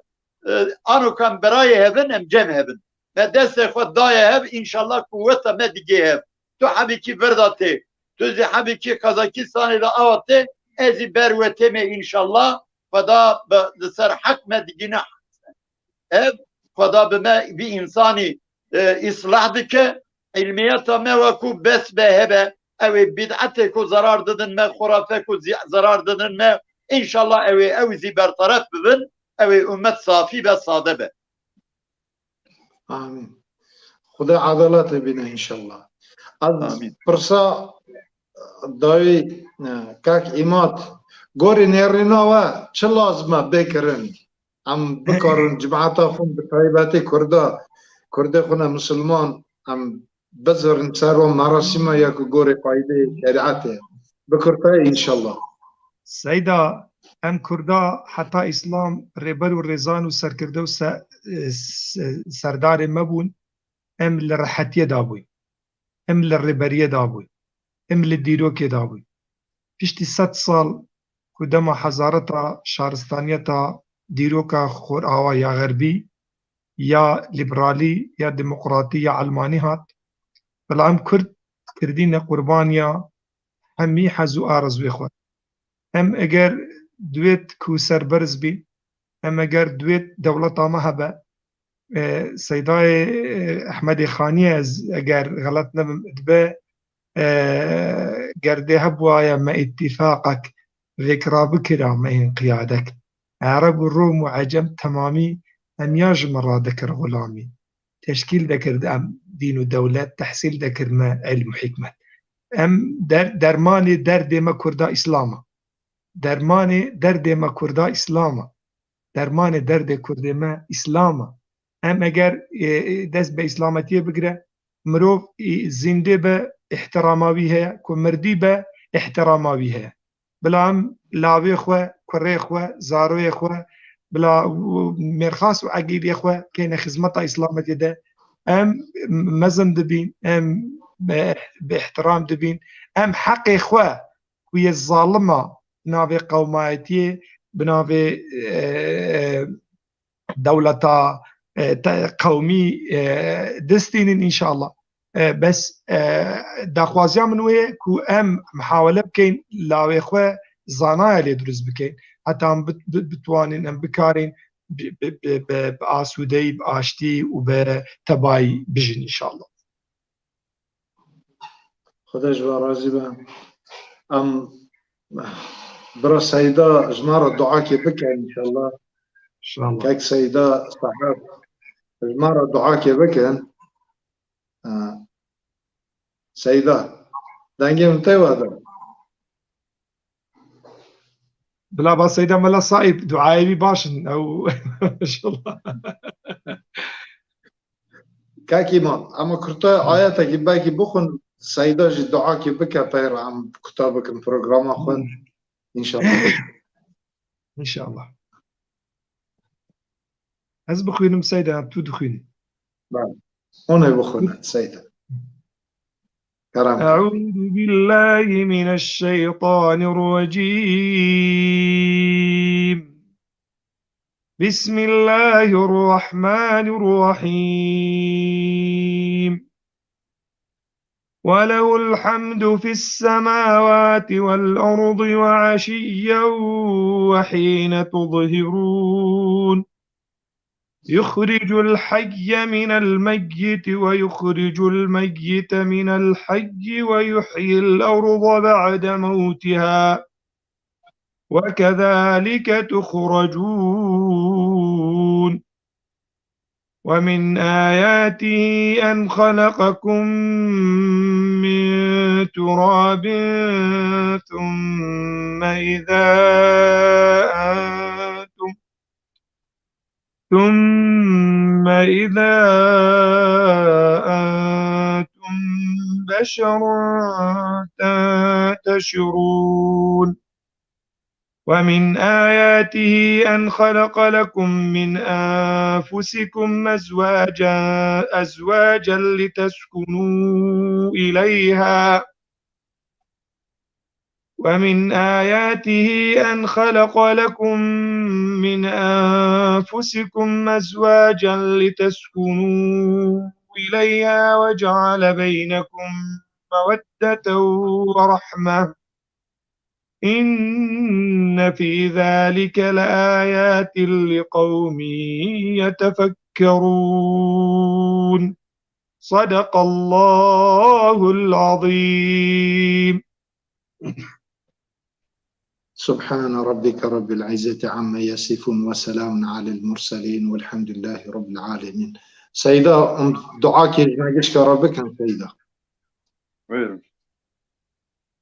e, anokan birayê hevin, em cem hevin. Me destê xwe daye hev, înşallah kuweta me digê hev. Tu hebikî vir de tê, tu zî hebikî Qazakistanê de awa tê, ez zî ber we têmê înşallah. Xweda bi, li ser heq me digîne. Ev Xweda bi me vî însanî, e, îslah dike. Îlmiyeta me wekû bes be hebe. Ew ê bid'etê ku zerar didin me, xurafe ku zî-, zerar didin me, înşallah ew ê ew zî berteref bibin. Ew ê ummet safî be, sade be. Amîn. Xuda edaletê bîne înşallah. Ez Amîn. Pirsa dayî, e, kak Îmad, gorî nêrîna we çi lazim e bê kirin? Em bikarin cemaeta xwe, bi taybetî Kurda, Kurdê xwe ne Misilman, em bizirin ser wan merasîma ya ku gorî qaydê şerîetê. Bi kurtayî înşallah. Seyda, em Kurda heta Îslam rêber û rêzan û serkirde û se-, se-, serdarê me bûn, em li rehetiyê de bûyn. Em li rêberiyê de bûyn. Em li dîrokê de bûyn. Piştî sed sal ku dema hezareta şaristaniyeta dîroka xorawa ya xerbî, ya lîberalî, ya demokratî, ya elmanî hat, bila em Kurd kirdîne qurbaniya hemî hez û arzûyê xwe. Em eger divêt ku serberz bîn, em eger divêt dewleta me hebe, e, Seydayê, e, Ehmedê Xaniyê, ez eger xelet nebim, dibe, e, ger dê hebûwaye me îtîfaqek vêk rabikira, me înqiyadek. Ereb û Rom û Ecem temamî em ya ji me radikir xulamî. Teşkîl dekir em dîn û dewlet, tehsîl dekir me ilm û hikmet. Em der-, dermanê derdê me Kurda Îslam e. Dermanê derdê me Kurda Îslam e. Dermanê derdê Kurdê me Îslam e. Em eger, e, e, dest bi Îslametiyê bigire, mirov, e, zîndê be, îhtirama wî heye, ku mirdî be, îhtirama wî heye. Bila em lawê xwe, kurê xwe, zaroyê xwe, bila mêrxas û egîdê xwe keyne xizmeta Îslametiyê de, em mezin dibîn, em bi, bi îhtiram dibîn, em heqê xwe ku yê zalima bi navê qewmayetiyê, bi navê, e, e, dewleta, e, te-, qewmî, e, distînin înşallah. E, bes, e, daxwaziya min wê ye ku em mihawele bikeyn lawê xwe zanaya lê dirust bikeyn. Heta em bit-, bit-, bitwanên em bikarên bi, bi, bi, bi, bi asûdeyî, bi aştî û bi tebayî bijîn înşallah. Xwedê ji we razî be. Em bira Seyda ji me re duakê bikin înşallah. İnşallah. Kek Seyda saheb ji me re duakê bikin. Ha. Seyda, dengê min tê we de. Bila ba Seyda Mela Saîb, duayê wî baş in. Ew, inşallah. Kak Îmam, em kurta ayetekî belkî bixwin, Seyda jî duakî bike pey re em kuta bikin programa xwe. İnşallah. İnşallah. Ez bixwînim Seyda, tu dixwînî. Bale. Hûn ê bixwînin Seyda. Kerem. أعوذ بالله من الشيطان الرجيم. بسم الله الرحمن الرحيم. وله الحمد في السماوات والأرض وعشيا وحين تظهرون. يخرج الحي من الميت ويخرج الميت من الحي ويحيي الأرض بعد موتها وكذلك تخرجون. ومن آياته أن خلقكم من تراب ثم إذا أنتم، ثم إذا أنتم بشرا تنتشرون. ومن آياته أن خلق لكم من أنفسكم أزواجا، أزواجا لتسكنوا إليها. ومن آياته أن خلق لكم من أنفسكم أزواجا لتسكنوا إليها وجعل بينكم مودة ورحمة. إن في ذلك لآيات لقوم يتفكرون. صدق الله العظيم. سبحان ربك رب العزة عما يصفون وسلام على المرسلين والحمد لله رب العالمين. Seyda, em duakê ji me gişka re bikin, Seyda. Buyurun.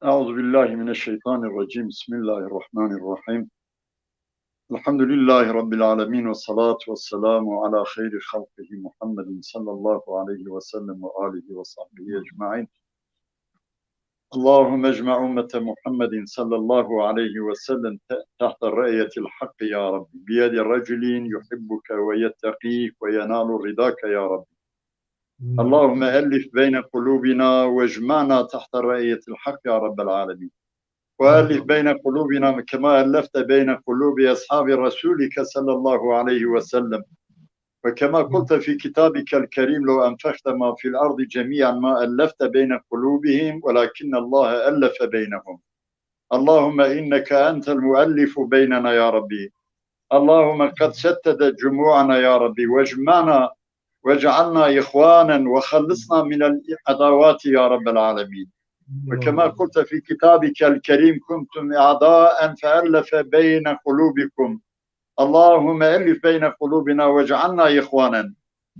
أعوذ بالله من الشيطان الرجيم. بسم الله الرحمن الرحيم. الحمد لله رب العالمين والصلاة والسلام على خير خلقه محمد صلى الله عليه وسلم وآله وصحبه أجمعين. اللهم اجمع أمة محمد صلى الله عليه وسلم ت-، تحت راية الحق يا رب، بيد رجل يحبك ويتقيك وينال رضاك يا رب. اللهم ألف بين قلوبنا واجمعنا تحت راية الحق يا رب العالمين. وألف بين قلوبنا كما ألفت بين قلوب أصحاب رسولك صلى الله عليه وسلم. وكما قلت في كتابك الكريم: لو أنفقت ما في الأرض جميعا ما ألفت بين قلوبهم ولكن الله ألف بينهم. اللهم إنك أنت المؤلف بيننا يا ربي. اللهم قد شتتت جموعنا يا ربي، واجمعنا واجعلنا إخوانا وخلصنا من العداوات يا رب العالمين. وكما قلت في كتابك الكريم: كنتم أعداء فألف بين قلوبكم. اللهم ألف بين قلوبنا واجعلنا إخوانا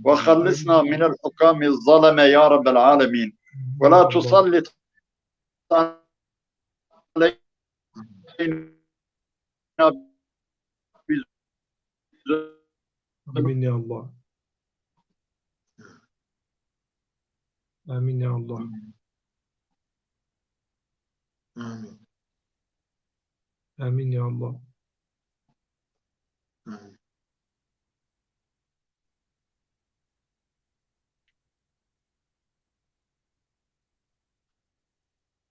وخلصنا من الحكام الظلمة يا رب العالمين. ولا تسلط علينا بذنوبنا. آمين يا الله. آمين يا الله. آمين. آمين يا الله. آمين.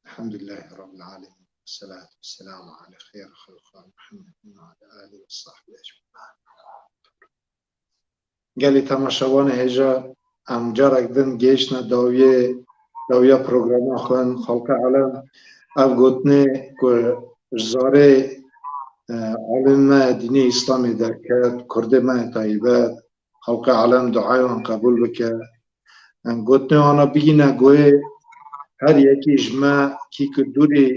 الحمد لله رب العالمين، والصلاة والسلام على خير خلق محمد وعلى آله وصحبه أجمعين. Gelî temaşevanê hêja, em carek din gihiştine dawiyê, dawiya programa xwe, xelqê elem. Ev gotinê ku ji zarê, e, alim me dînê Îslamê derket, kurdê me taybet, xelqê elem duaya wan qebûl bike. Em gotinê wana bigîne guhê her yekî ji me, kî ku dûrî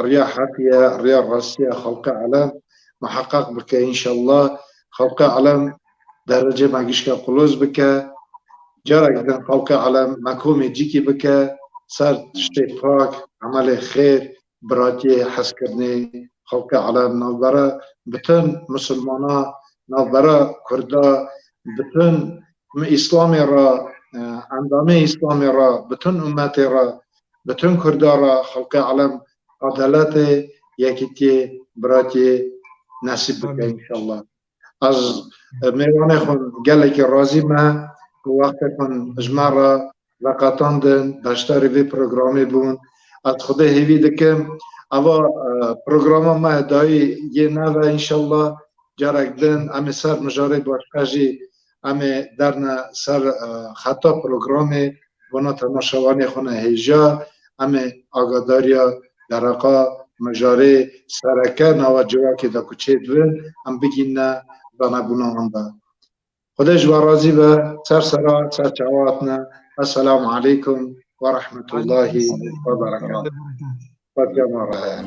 riya heqî ye, riya rastî ye, xelqê elem miheqeq bike înşallah. Xelqê elem derecê me gişka quloz bike. Carek din xelqê elem me komê cîkî bike ser tiştê pak, emelê xêr, biratiyê, hezkirinê xelqê elem, navbera bütün misilmana, navbera kurda, bütün mi-, Îslamê re, e, endamê Îslamê re, bütün ummetê re, bütün kurda re, xelqê elem edaletê, yekîtiyê, biratiyê nesîb bike înşallah. Ez, e, mêvanê xwe gelekî razî me ku wextê xwe ji me re veqetandin, beşdarî vê programê bûn. Ez Xwedê hêvî dikim, eva, e, programa me dayî yê neve înşallah carek din em ê ser mijarê başqa jî em ê derne ser, e, xeta programê, bona temaşevanê xwe ne hêja, em ê agadariya dereqa mijarê sereke nava civakê de ku çêdibin, em bigînine zanebûna wan de. Xwedê ji we razî be, ser sera, ser çawa hatine. Esselamu aleykum ve rahmetullahi ve berekatuhu. Fatiha me re heye.